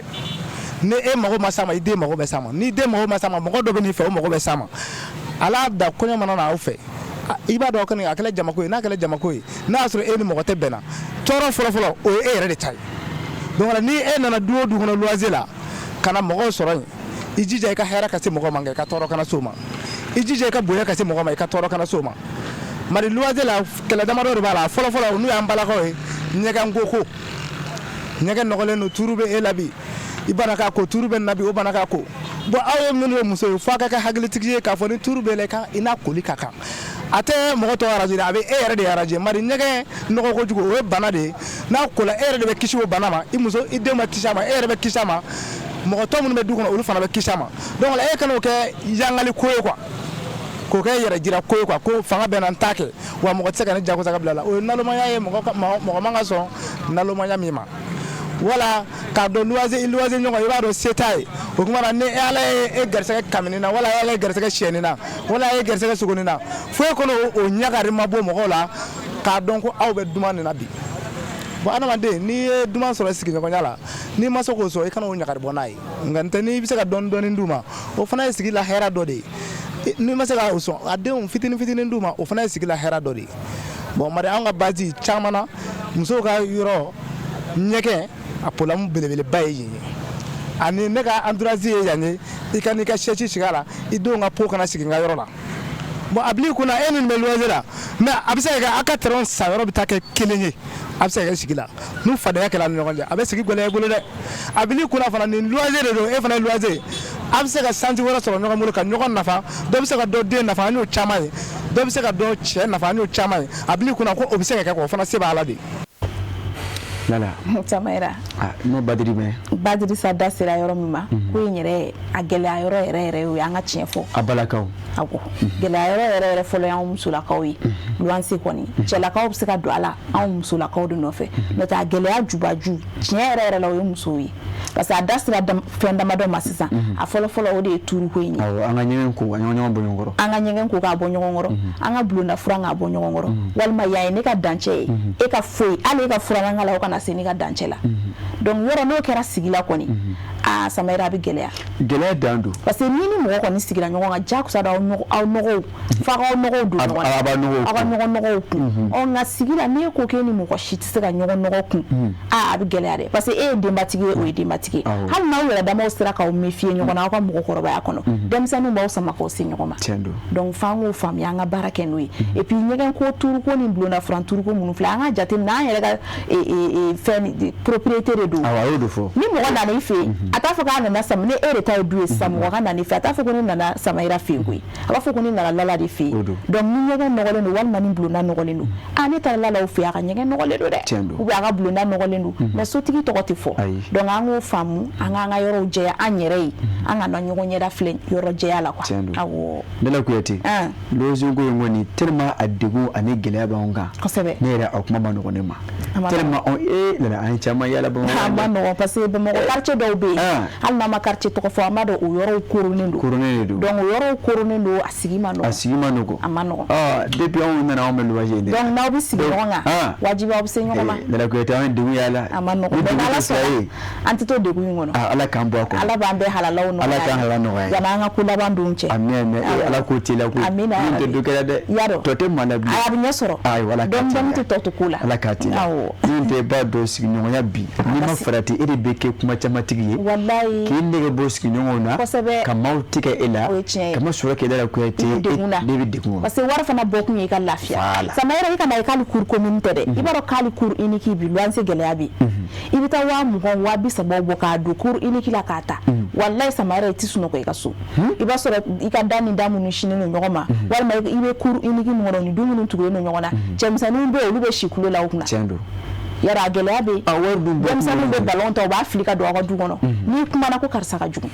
Ni e mago ma s'a ma, i den mago bɛ s'a ma. N'i den mago ma s'a ma, mɔgɔ dɔ bɛ n'i fɛ, o mago bɛ s'a ma. Ala da kɔɲɔ mana na aw fɛ, i b'a dɔn kɔni a kɛla jamako ye. N'a kɛla jamako ye, n'a y'a sɔrɔ e ni mɔgɔ tɛ bɛnna, tɔɔrɔ fɔlɔfɔlɔ o ye e yɛrɛ de ta ye. Donc ni e nana du o du kɔnɔ luwanze la ka na mɔgɔw sɔrɔ yen, i jija i ka hɛrɛ ka se mɔgɔ ma, nka i ka tɔɔrɔ kana s'o ma. I jija i ka bonya ka se mɔgɔ ma, i ka tɔɔrɔ kana s'o ma. Mali luwanze la, kɛlɛ damadɔ de b'a la. Fɔlɔfɔlɔ, n'u y'an balakaw ye, ɲɛgɛn ko ɲɛgɛn nɔgɔlen don, tuuru bɛ e la bi, i bana k'a ko tuuru bɛ na bi, o bana k'a ko. Bon aw ye minnu ye muso ye, f'a ka kɛ hakilitigi ye k'a fɔ ni tuuru bɛ la, i n'a koli ka kan. A tɛ mɔgɔ tɔw araje dɛ, a bɛ e yɛrɛ de araje. Mari ɲɛgɛn nɔgɔ kojugu, o ye bana de ye. N'a kola, e yɛrɛ de bɛ kisi o bana ma. I muso, i den ma kisi a ma, e yɛrɛ bɛ kisi a ma, mɔgɔ tɔ minnu bɛ du kɔnɔ, olu fana bɛ kisi a ma. Donc e kana o kɛ yangali ko ye quoi, k'o kɛ yɛrɛ jira ko ye quoi, ko fanga bɛ na n ta kɛ wa mɔgɔ tɛ se ka ne jagosa ka bila la. O ye nalomaya ye. Mɔgɔ man ka sɔn nalomaya min ma. Wala k'a dɔn luwanze, i luwanze ɲɔgɔn, i b'a dɔn se t'a ye. O tuma na ni Ala ye e garisɛgɛ kamini na, wala Ala ye garisɛgɛ siyɛnni na, wala e ye garisɛgɛ sogoni na, fo e kɔnɔ o ɲagari ma bɔ mɔgɔw la k'a dɔn ko aw bɛ duman nin na bi. Bon adamaden, n'i ye duman sɔrɔ sigiɲɔgɔnya la, n'i ma se k'o sɔrɔ, i kana o ɲagari bɔ n'a ye. Nka n tɛ n'i bɛ se ka dɔɔni dɔɔni d'u ma, o fana ye sigi la hɛrɛ dɔ de ye. N'i ma se ka o sɔn, a denw fitinin fitinin d'u ma, o fana ye sigi la hɛrɛ dɔ de ye. Bon mari an ka base caman na, musow ka yɔrɔ ɲɛgɛn a problème belebeleba ye yen ye. Ani ne ka entourage ye yan ye, i ka n'i ka chaise sigi a la, i denw ka pot kana sigi n ka yɔrɔ la. Bon a bil'i kunna e ni nin bɛ luwanze la, mais a bɛ se ka kɛ aw ka terrain san yɔrɔ bɛ taa kɛ kelen ye. A bɛ se ka kɛ sigi la n'u fadenya kɛla ni ɲɔgɔn cɛ, a bɛ sigi gɛlɛya i bolo dɛ. A bil'i kunna fana nin luwanze de don, e fana ye luwanze ye, a bɛ se ka santi wɛrɛ sɔrɔ ɲɔgɔn bolo ka ɲɔgɔn nafa. Dɔ bɛ se ka dɔ den nafa, an y'o caman ye. Dɔ bɛ se ka dɔ cɛ nafa, an y'o caman ye. A bil'i kunna ko o bɛ se ka kɛ, o fana se b'a la de. Lala. Samayira. N'o Badiri mɛn. Badirisa da sera yɔrɔ min ma, ko in yɛrɛ a gɛlɛya yɔrɔ yɛrɛ yɛrɛ o ye an ka tiɲɛ fɔ. A balakaw. Awɔ, gɛlɛya yɔrɔ yɛrɛ yɛrɛ fɔlɔ y'anw musolakaw ye. Luwanse kɔni, cɛlakaw bɛ se ka don a la anw musolakaw de nɔfɛ, n'o tɛ a gɛlɛya jubaju tiɲɛ yɛrɛ yɛrɛ la, o ye musow ye. Parce que a da sera fɛn damadɔ ma sisan, a fɔlɔ fɔlɔ o de ye tuuruko in ye. Awɔ, an ka ɲɛgɛn ko ka ɲɔgɔn bɔ ɲɔgɔn kɔrɔ. An ka ɲɛgɛn ko k'a bɔ ɲɔgɔn kɔrɔ, an ka bulonda furan k'a bɔ ɲɔgɔn kɔrɔ, walima yan ye ne ka dancɛ ye, e ka foyi hali e ka furankan la, o kana se ne ka dancɛ la. Donc yɔrɔ n'o kɛra sigi la kɔni, Aa, Samayira, a bɛ gɛlɛya. Gɛlɛya dan don. Parce que ni ni mɔgɔ kɔni sigira ɲɔgɔn kan, jagosa aw aw nɔgɔw f'a k'aw nɔgɔw don ɲɔgɔn na. A b'a nɔgɔw Aw ka kun. ɲɔgɔn nɔgɔw kun. Ɔ, nka sigi la, n'e ko k'e ni mɔgɔ si tɛ se ka ɲɔgɔn nɔgɔ kun, aa, a bɛ gɛlɛya dɛ, parce que e ye denbatigi ye, o ye denbatigi ye. Hali n'aw yɛrɛ damaw sera k'aw méfier ɲɔgɔn na aw ka mɔgɔkɔrɔbaya kɔnɔ, denmisɛnninw b'aw sama k'aw se ɲɔgɔn ma. Tiɲɛ don. Donc f'an k'o faamuya, an ka baara kɛ n'o ye. Et puis ɲɛgɛn ko turuko ni bulondafuran turuko minnu filɛ, an ka jateminɛ an yɛrɛ ka fɛn propriété de don. Awɔ, a y'o de fɔ. Ni mɔgɔ nana i fɛ yen, a t'a fɔ k'a nana sama ni e de ta ye du ye sisan. Mɔgɔ ka na ne fɛ, a t'a fɔ ko ne nana Samayira fɛ yen koyi, a b'a fɔ ko ne nana Lala de fɛ yen. Donc ni ɲɛgɛn nɔgɔlen don walima ni bulonda nɔgɔlen don, a ne taara Lalaw fɛ yen, a ka ɲɛgɛn nɔgɔlen don dɛ, Tiɲɛ don. Ou bien a ka bulonda nɔgɔlen don, mais sotigi tɔgɔ tɛ fɔ. Donc an k'o faamu, an k'an ka yɔrɔw jɛya an yɛrɛ ye, an kana ɲɔgɔn ɲɛda filɛ yɔrɔ jɛya la quoi. Tiɲɛ don. Awɔ. Lala Kuyate, loger ko in kɔni, tellement a degun ani gɛlɛya b'anw kan. Ne yɛrɛ, a kuma ma nɔgɔn ne ma. A ma. Tellement anw ee Lala, an ye caman yala Bamakɔ A yan ma dɛ. nɔgɔn, parce que Bamakɔ quartier dɔw bɛ yen, hali n'an ma quartier tɔgɔ fɔ, an b'a dɔn o yɔrɔw koronnen don. Koronnen de don. Donc o yɔrɔw koronnen don, a sigi ma A nɔgɔn. sigi ma nɔgɔn. A ma nɔgɔn. Ah, depuis anw nana, anw bɛ luwanse in de la. Donc n'aw bɛ sigi ɲɔgɔn kan, wajibi aw bɛ se ɲɔgɔn ma. Eh, Lala Kuyate, an ye degun y'a la. A ma nɔgɔn. Ni Donc degun Ala tɛ fila sɔnna, ye. an tɛ to degun in kɔnɔ. Ah, Ala k'an bɔ a kɔnɔ. Ala b'an bɛɛ halalaw nɔgɔya. Ala k'an halala nɔgɔya ye. Yanni an ka ko laban don cɛ. Ami, ami. Eh, Ala k'o teliya koyi. Amina. Min tɛ dɔ kɛra dɛ. Y'a dɔn. Tɔ tɛ maa la bilen. A bɛ ɲɛ sɔrɔ. Ayiwa, Ala k'a Dɔɔni dɔɔni teliya. tɛ tɔ to ko la. Ala k'a teliya. Awɔ. Min tɛ, b'a dɔn sigiɲɔgɔnya bi, n'i ma farati, e de bɛ kɛ kuma camantigi ye. Walayi. K'i nege bɔ sigiɲɔgɔnw na. Ka maaw tigɛ e la. O ye tiɲɛ ye. Ka ma sɔrɔ k'e da la Kuyate. I bɛ degun na. Ne bɛ degun kɔnɔ. Parce que wari fana bɔ kun ye i ka lafiya. Voilà. Sama yɛrɛ, i kana ye k'ale cour commune tɛ dɛ. I b'a dɔn k'ale cour unique bi, luwanse gɛlɛya bɛ yen. I bɛ taa 20 000, 30 000 bɔ k'a don cour unique la k'a ta. Walayi Sama yɛrɛ, i tɛ sunɔgɔ i ka so. I b'a sɔrɔ i ka da ni da minnu sinnen don ɲɔgɔn ma, walima i bɛ cour unique min kɔnɔ, ni du minnu tugulen don ɲɔgɔn na, cɛmisɛnninw bɛ yen, olu bɛ si kulo la o kunna. Tiɲɛ don. Yɔrɔ a gɛlɛya bɛ yen. A wari dun bɔ kun Denmisɛnninw bɛ ye. ballon ta, u b'a fili ka don aw ka du kɔnɔ. N'i kumana ko karisa ka jugu.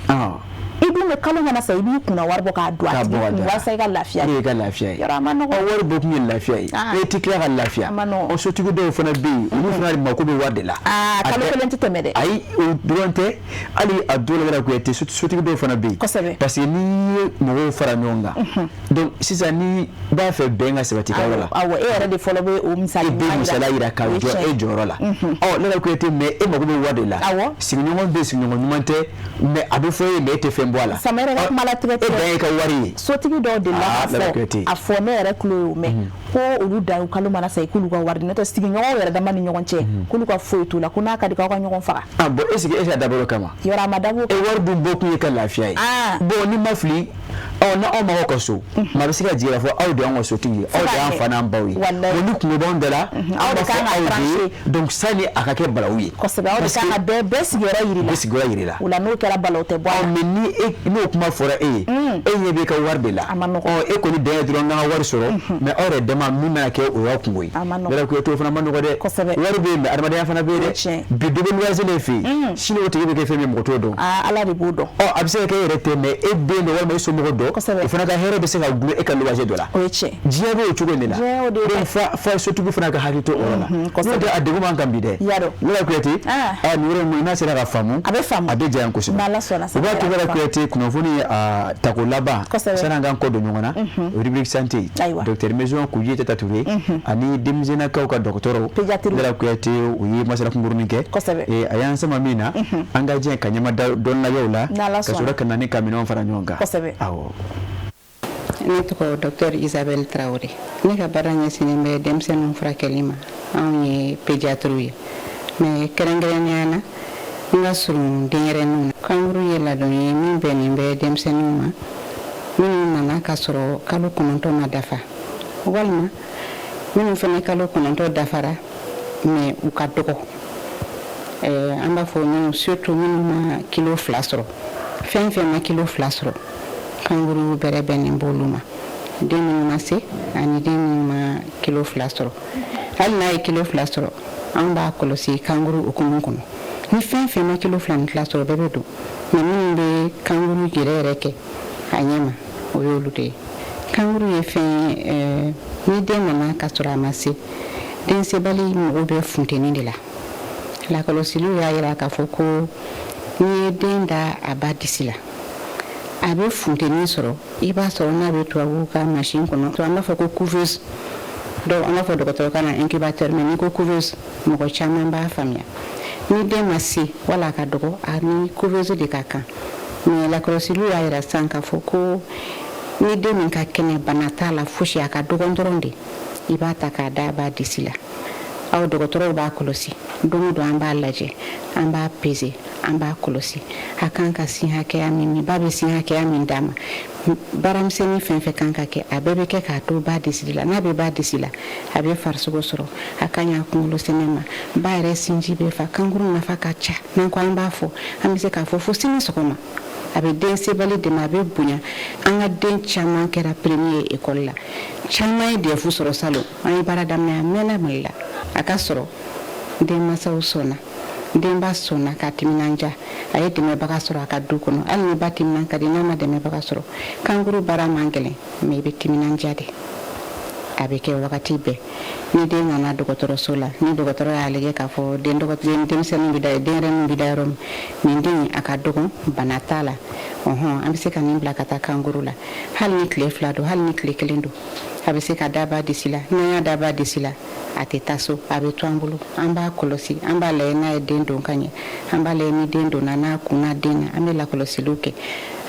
I dun bɛ kalo mana sa, i b'i kunna wari bɔ k'a don a K'a tigi bɔ ka kun d'a. walasa i ka lafiya. O de ye ka lafiya ye. Yɔrɔ a ma nɔgɔn. Ɔ, wari bɔ kun ye lafiya ye. Ah. E ti tila ka lafiya. A ma nɔgɔn. Ɔ, sotigi dɔw fana bɛ yen, olu fana de mako bɛ wari de la. Aa, A kalo tɛ- kelen tɛ tɛmɛ dɛ. Ayi, o dɔrɔn tɛ, hali a dɔw la yɛrɛ, Kuyate, sotigi dɔw fana bɛ yen. Parce que n'i ye mɔgɔw fara ɲɔgɔn kan, donc sisan n'i b'a fɛ bɛn ka sabati ka yɔrɔ la. Awɔ, e yɛrɛ de fɔlɔ bɛ o misali E bɛ ɲuman misaliya yira ka O ye jɔ tiɲɛ e ye. jɔyɔrɔ la. Ɔ, ne ka Kuyate, mais e mako bɛ wari de la. Sigiɲɔgɔn bɛ yen, sigiɲɔgɔn ɲuman tɛ, mais a bɛ fɔ e ye, mais e tɛ fɛn bɔ a la. Sama yɛrɛ ka kuma latigɛ E dan ye ka wari ye. Sotigi dɔw delila Ah, k'a Lala fɔ, Kuyate. a fɔ ne yɛrɛ tulo y'o mɛn, ko olu dan ye kalo mana sa, i k'olu ka wari di, n'o tɛ sigiɲɔgɔnw yɛrɛ dama ni ɲɔgɔn cɛ, k'olu ka foyi t'u la, ko n'a ka di k'aw ka ɲɔgɔn faga. Ah bon, est ce que e ka dabɔ o kama? Yɔrɔ a ma dabɔ o E wari dun bɔ kun ye ka lafiya ye. Ah. Bon, ni ma fili, ɔ, na aw mako ka so, maa bɛ se ka jigin k'a fɔ aw de y'anw ka sotigi ye, aw de y'an fa n'an baw ye. Walayi. Bon, ni kungo b'anw da la, Aw an de b'a fɔ kan ka aw de ye. trancher. Donc sani a ka kɛ balawu ye. Kosɛbɛ, aw de Parce kan que ka bɛɛ sigiyɔrɔ yir'i la. Bɛɛ sigiyɔrɔ yir'i la. O la n'o kɛra, balawu tɛ bɔ a la. Ɔ, mais ni e n'o kuma fɔra e ye, e ɲɛ b'i ka wari de la. Ɔ, e kɔni dan ye dɔrɔn n ka wari sɔrɔ, mais aw yɛrɛ dama min mana kɛ, o y'aw kungo ye. A ma nɔgɔn. Yɛrɛ Kuyate, o fana ma nɔgɔ dɛ. Wari bɛ yen, mais adamadenya fana bɛ yen dɛ. Bi dɔ bɛ luwanse de fɛ yen, sini o tigi bɛ kɛ fɛn min ye, mɔgɔ t'o dɔn. Aa, Ala de b'o dɔn. Ɔ, a bɛ se ka kɛ e yɛrɛ tɛ, mais e den dɔ walima e somɔgɔ dɔ, o fana ka hɛrɛ bɛ se ka dulon e ka luwanse dɔ la. O ye tiɲɛ. Diɲɛ bɛ o cogo in de la. Diɲɛ o de ye Donc fa sotigi fana ka hakili to o yɔrɔ la. N'o tɛ, a degun b'an kan bi dɛ. Y'a dɔn. Lala Kuyate, aa, nin yɔrɔ in n'a sera ka faamu, a bɛ faamu, a bɛ diya n kosɛbɛ. N'Ala sɔnna. O b'a to, Lala Kuyate, kunnafoni a tako laban, sani an k'an kɔ don ɲɔgɔn na, rubrique santé, docteur Maison Kuje Tata Touré ani denmisɛnninakaw ka dɔgɔtɔrɔ Lala Kuyate, u ye masala kunkurunin kɛ. A y'an sama min na, an ka jɛ ka ɲɛma dɔɔni lajɛ o la, N'Ala ka sɔrɔ sɔnna. ka na ni ka minɛnw fara ɲɔgɔn kan. Awɔ. Ne tɔgɔ docteur Isabelle Traoré. Ne ka baara ɲɛsinnen bɛ denmisɛnninw furakɛli ma. Anw ye pédiatre ye, mais kɛrɛnkɛrɛnnenya na, n ka surun denyɛrɛninw na. Kangourou ye ladon ye min bɛnnen bɛ denmisɛnninw ma minnu nana k'a sɔrɔ kalo 9 ma dafa, walima minnu fana kalo 9 dafara mais u ka dɔgɔ. An b'a fɔ minnu, surtout minnu ma kilo 2 sɔrɔ, fɛn fɛn ma kilo 2 sɔrɔ, kangourou bɛrɛ bɛnnen b'olu ma, den minnu ma se ani den minnu ma kilo 2 sɔrɔ. Hali n'a ye kilo 2 sɔrɔ, an b'a kɔlɔsi kangourou hukumu kɔnɔ. Ni fɛn fɛn ma kilo 2 ni tila sɔrɔ, bɛɛ bɛ don, mais minnu bɛ kangourou yɛrɛ yɛrɛ kɛ a ɲɛ ma, o y'olu de ye. Kangourou ye fɛn ye, ni den nana ka sɔrɔ a ma se, densebali mago bɛ funteni de la. Lakɔlɔsiliw y'a yira k'a fɔ ko n'i ye den da a ba disi la, a bɛ funteni sɔrɔ. I b'a sɔrɔ n'a bɛ tubabuw ka machine kɔnɔ, an b'a fɔ ko couveuse, dɔw an b'a fɔ dɔgɔtɔrɔkan na incubateur, mais n'i ko couveuse, mɔgɔ caman b'a faamuya. Ni den ma se wala a ka dɔgɔ, a ni couveuse de ka kan. Mais lakɔlɔsiliw y'a yira sisan k'a fɔ ko ni den min ka kɛnɛ, bana t'a la fosi, a ka dɔgɔn dɔrɔn de, i b'a ta k'a da ba disi la. Aw dɔgɔtɔrɔw b'a kɔlɔsi don o don, an b'a lajɛ, an b'a pese, an b'a kɔlɔsi, a kan ka sin hakɛya min min, ba bɛ sin hakɛya min d'a ma, baaramisɛnnin fɛn fɛn kan ka kɛ, a bɛɛ bɛ kɛ k'a to ba disi la. N'a bɛ ba disi la, a bɛ farisogo sɔrɔ, a ka ɲi a kunkolo sɛmɛ ma, ba yɛrɛ sinji bɛ fa. Kankuru nafa ka ca, n'an ko an b'a fɔ, an bɛ se k'a fɔ fo sini sɔgɔma. A bɛ den sebali dɛmɛ, a bɛ bonya. An ka den caman kɛra premier ye école la, caman ye DEF sɔrɔ salon. An ye baara daminɛ, a mɛnna Mali la. A ka sɔrɔ denmansaw sɔnna, denba sɔnna k'a timinanja, a ye dɛmɛbaga sɔrɔ a ka du kɔnɔ. Hali ni ba timinan ka di, n'a ma dɛmɛbaga sɔrɔ, kankuru baara man gɛlɛn, mais i bɛ timinanja de, a bɛ kɛ wagati bɛɛ. Ni den nana dɔgɔtɔrɔso la, ni dɔgɔtɔrɔ y'a lajɛ k'a fɔ den denmisɛnnin bɛ da, denyɛrɛnin bɛ da yɔrɔ min, nin den a ka dɔgɔn, bana t'a la, ɔhɔn, an bɛ se ka nin bila ka taa kankuru la. Hali ni tile 2 don, hali ni tile 1 don, a bɛ se ka da ba disi la. N'an y'a da ba disi la, a tɛ taa so, a bɛ to an bolo, an b'a kɔlɔsi, an b'a lajɛ n'a ye den don ka ɲɛ, an b'a lajɛ ni den donna n'a kunna den na, an bɛ lakɔlɔsiliw kɛ,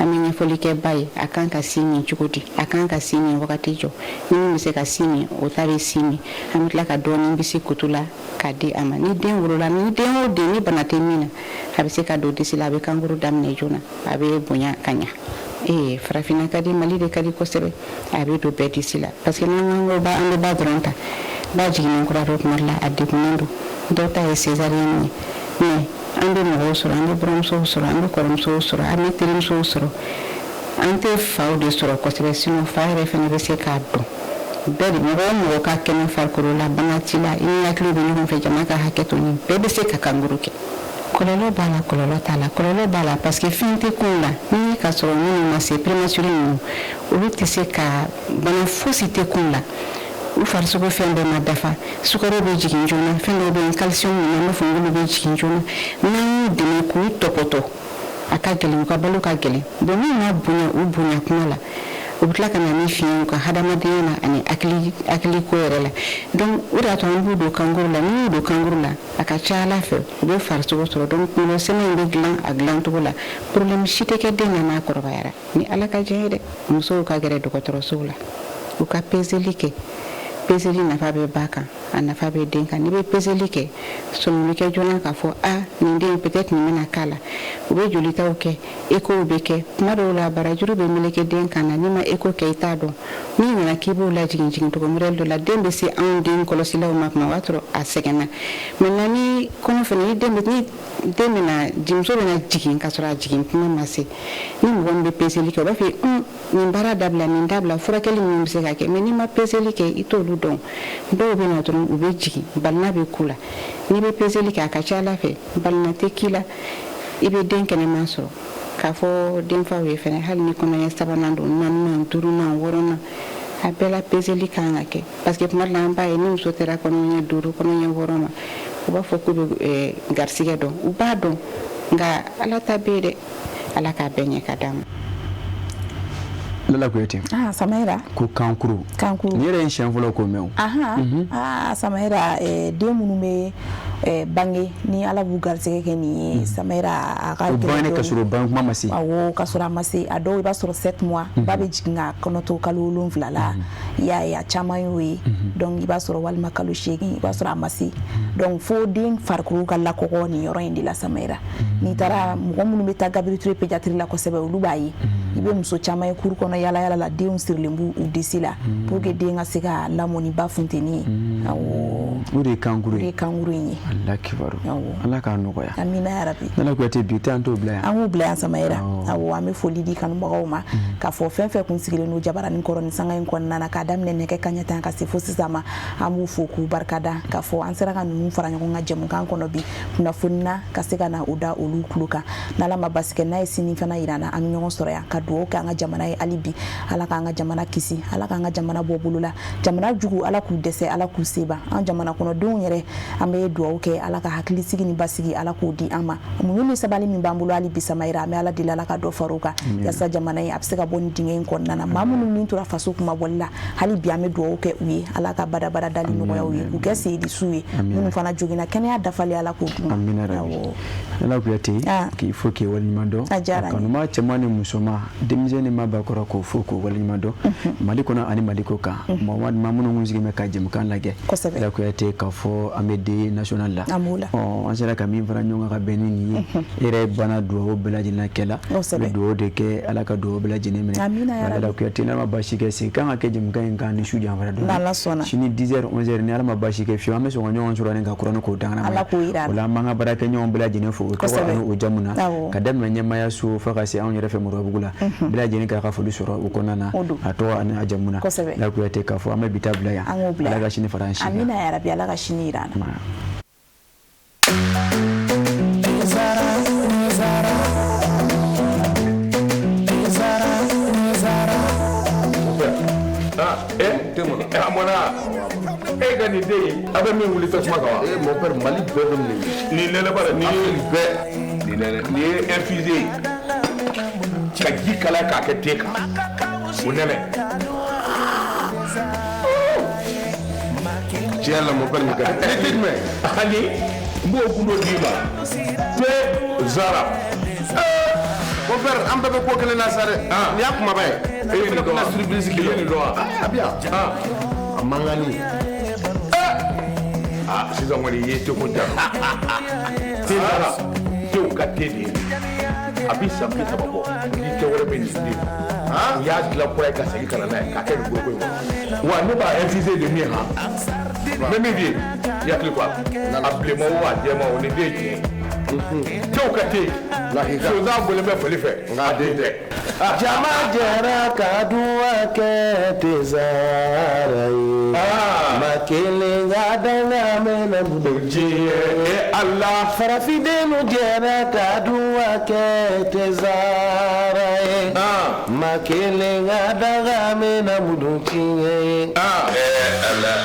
an bɛ ɲɛfɔli kɛ ba ye, a kan ka sin min cogo di, a kan ka sin min wagati jɔ. Ni min bɛ se ka sin min, o ta bɛ sin min, an bɛ tila ka dɔɔnin bisi kutu la k'a di a ma. Ni den wolola, ni den o den ni bana tɛ min na, a bɛ se ka don disi la, a bɛ kankuru daminɛ joona, a bɛ bonya ka ɲa. Ee, farafinna ka di, Mali de ka di kosɛbɛ. A bɛ don bɛɛ disi la, parce que n'an ko ba, an bɛ ba dɔrɔn ta, ba jiginnen kura don, tuma dɔ la a degunnen don, dɔw ta ye césarienne ye. Mais an bɛ mɔgɔw sɔrɔ, an bɛ buramusow sɔrɔ, an bɛ kɔrɔmusow sɔrɔ, an bɛ terimusow sɔrɔ. An tɛ faw de sɔrɔ kosɛbɛ, sinon fa yɛrɛ fana bɛ se k'a dɔn bɛɛ de. Mɔgɔ o mɔgɔ ka kɛnɛ farikolo la, bana t'i la, i ni hakili bɛ ɲɔgɔn fɛ, jama ka hakɛ to, nin bɛɛ bɛ se ka kankuru kɛ. Kɔlɔlɔ b'a la, kɔlɔlɔ t'a la. Kɔlɔlɔ b'a la parce que fɛn tɛ kun la ni ka sɔrɔ minnu ma se, prématuré ninnu, olu tɛ se ka, bana fosi tɛ kun la, u farisogo fɛn bɛɛ ma dafa, sukaro bɛ jigin joona, fɛn dɔw bɛ yen, calcium ninnu, an b'a fɔ olu bɛ jigin joona. N'an y'u dɛmɛ k'u tɔpɔtɔ, a ka gɛlɛn, u ka balo ka gɛlɛn. Bon, n'u ma bonya u bonya kuma la, u bɛ tila ka na ni fiɲɛ u ka hadamadenya la ani hakiliko yɛrɛ la. Donc o de y'a to an b'u don kankuru la. N'u y'u don kankuru la, a ka ca Ala fɛ, u bɛ farisogo sɔrɔ. Donc kunkolo sɛmɛ in bɛ dilan a dilancogo la, problème si tɛ kɛ den na n'a kɔrɔbayara, ni Ala ka diɲɛ ye dɛ. Musow ka gɛrɛ dɔgɔtɔrɔsow la, u ka peseli kɛ. Peseli nafa bɛ ba kan, a nafa bɛ den kan. N'i bɛ peseli kɛ, sɔmi bɛ kɛ joona k'a fɔ a nin den peut-être nin bɛna k'a la. U bɛ jolitaw kɛ, échow bɛ kɛ. Tuma dɔw la, barajuru bɛ meleke den kan na, n'i ma écho kɛ, i t'a dɔn. N'i nana k'i b'o lajigin jigincogo modèle dɔ la, den bɛ se anw den kɔlɔsilaw ma tuma, o b'a sɔrɔ a sɛgɛnna. Maintenant, ni kɔnɔ fana, ni den bɛna, muso bɛna jigin ka sɔrɔ a jigin tuma ma se, ni mɔgɔ min bɛ peseli kɛ, o b'a fɔ nin baara dabila, nin dabila, furakɛli minnu bɛ se ka kɛ. Mais n'i ma peseli kɛ, i t'olu dɔn. Dɔw bɛ na dɔrɔn, u bɛ jigin, balina bɛ k'u la. N'i bɛ peseli kɛ, a ka ca Ala fɛ, balina tɛ k'i la, i bɛ den kɛnɛman sɔrɔ. K'a fɔ denfaw ye fɛnɛ, hali ni kɔnɔɲɛ sabanan don, naaninan, duurunan, wɔɔrɔnan, a bɛɛ la peseli kan ka kɛ, parce que tuma dɔ la, an b'a ye ni muso taara kɔnɔɲɛ 5, kɔnɔɲɛ 6 ma, u b'a fɔ k'u bɛ garisigɛ dɔn. U b'a dɔn, nka Ala ta bɛ yen dɛ. Ala k'a bɛɛ ɲɛ ka d'an ma. Lala Kuyate. Ah, Samayira. Ko kankuru. Kankuru. Nin yɛrɛ ye siɲɛ fɔlɔ k'o mɛn o. Ahan. Ah, Samayira, den minnu bɛ bange ni Ala b'u garisɛgɛ kɛ nin ye, Samayira, a ka O bange ka sɔrɔ bange kuma ma se. Awɔ, ka sɔrɔ a ma se. A dɔw, i b'a sɔrɔ 7 mois, ba bɛ jigin ka kɔnɔ to kalo 7 la. I y'a ye, a caman y'o ye. Donc i b'a sɔrɔ walima kalo 8, i b'a sɔrɔ a ma se. Donc fo den farikolo ka lakɔgɔ nin yɔrɔ in de la, Samayira. N'i taara, mɔgɔ minnu bɛ taa Gabriel Touré pédiatrie la kosɛbɛ, olu b'a ye. I bɛ muso caman ye cour kɔnɔ yala yala la, denw sirilen b'u u disi la pour que den ka se ka lamɔ ni ba funteni ye. Awɔ. O de ye kankuru ye. O de ye kankuru in ye. Ala kibaru. Ala k'a nɔgɔya. Amina yarabi. Lala Kuyate, bi tɛ, an t'o bila yan. An k'u bila yan, Samayira. Awɔ, an bɛ foli di kanubagaw ma k'a fɔ fɛn fɛn kun sigilen don jabaranin kɔrɔ ni sanga in kɔnɔna na, k'a daminɛ nɛgɛ kanɲɛ 10 ka se fo sisan ma, an b'u fo k'u barikada, k'a fɔ an sera ka ninnu fara ɲɔgɔn kan jɛmukan kɔnɔ bi kunnafoni na, ka se ka na o da olu tulo kan. N'Ala ma basi kɛ, n'a ye sini fana yira an na, an bɛ ɲɔgɔn sɔrɔ yan ka dugawu kɛ an ka jamana ye. Hali bi, Ala k'an ka jamana kisi, Ala k'an ka jamana bɔ bolo la, jamana jugu, Ala k'u dɛsɛ, Ala k'u seba an jamana. kɔnɔdenw yɛrɛ, an bɛ dugawu kɛ Ala ka hakilisigi ni basigi, Ala k'o di an ma. Muɲu ni sabali min b'an bolo hali bi, Samayira, an bɛ Ala deli, Ala ka dɔ far'o kan, yaasa jamana in a bɛ se ka bɔ nin dingɛ in kɔnɔna na. Maa minnu min tora faso kumabɔli la, hali bi an bɛ dugawu kɛ u ye, Ala ka badabada dali nɔgɔya u ye, k'u kɛ seyidisuw ye. Minnu fana joginna, kɛnɛya dafalen, Ala k'o d'u ma. Amina rabi. Ala Kuyate, k'i fo k'i waleɲuman dɔn. A diyara n ye. Kanuma cɛman ni musoman, denmisɛn ni maabakɔrɔ, k'o fo k'o waleɲuman dɔn, Mali kɔnɔ ani Mali kɔ kan. Maa maa minnu kun sigilen bɛ ka jɛmukan lajɛ. Ala Kuyate, k'a fɔ an bɛ deuil national la. An b'o la. Ɔ, an sera ka min fara ɲɔgɔn kan ka bɛn ni nin ye, e yɛrɛ banna dugawu bɛɛ lajɛlen kɛ la. An bɛ dugawu de kɛ, Ala ka dugawu bɛɛ lajɛlen minɛ. Amina ya rabi. Ala Kuyate, n'Ala ma baasi kɛ, segin kan ka kɛ jɛmukan in kan ni su janfara dɔɔnin. N'Ala sɔnna. Sini 10h 11h, ni Ala ma baasi kɛ fiyewu, an bɛ sɔn ka ɲɔgɔn sɔrɔ ni ka kuranɛ k'o dangan. Ala k'o yira an O la, an b'an ka baarakɛɲɔgɔn bɛɛ lajɛlen fo o tɔgɔ ani o jamu na, ka daminɛ ɲɛmaaya so fo ka se anw yɛrɛ fɛ Moribabugu la. Bɛɛ lajɛlen k'a ka foli sɔrɔ o kɔnɔna na, a tɔgɔ ani a jamu na. Ala Kuyate, k'a fɔ an bɛ bi ta bila yan. An k'o bila. Ala ka sini fara an si kan. Amina ya rabi, Ala ka sini yira an na. A mɔna e ka nin den in, a bɛ min wuli tasuma kan wa? Eh mon père, Mali bɛɛ bɛ nin ye. Nin nɛnɛ bara nin ye bɛɛ. Nin nɛnɛ nin ye infusé ye ka ji kala k'a kɛ te kan, o nɛnɛ. Tiɲɛ la mon père, nin ka di. Ni te jumɛn? Ani n b'o gundo d'i ma, te Zara. Mon père, an bɛɛ bɛ ko kelen na sa dɛ. Nin y'a kumaba ye. E ye nin dɔn wa? Surprise I ye nin dɔn wa? A bɛ yan. A mankanni. Ah, sisan kɔni i ye teko ja. Te Zara, tew ka te de ye. A bɛ san 30 bɔ, ni te wɛrɛ bɛ nin den. U y'a dilan kura ye ka segin ka na n'a ye k'a kɛ nin foroko in kɔnɔ. Wa ne b'a infusé de min han. N bɛ min f'i ye, i hakili to a la. A bilenman o, a jɛman o, nin den ye tiɲɛ ye. Tew ka te. Sonsan bɔlen bɛ fali fɛ, nka a den tɛ. Jama jɛra ka duwa kɛ tezara ye. Ma kelen ka danga mɛnɛ diɲɛ Ala. Farafindenw jɛra ka duwa kɛ tezara ye. Ma kelen ka danga mɛnɛ diɲɛ ye. Ala.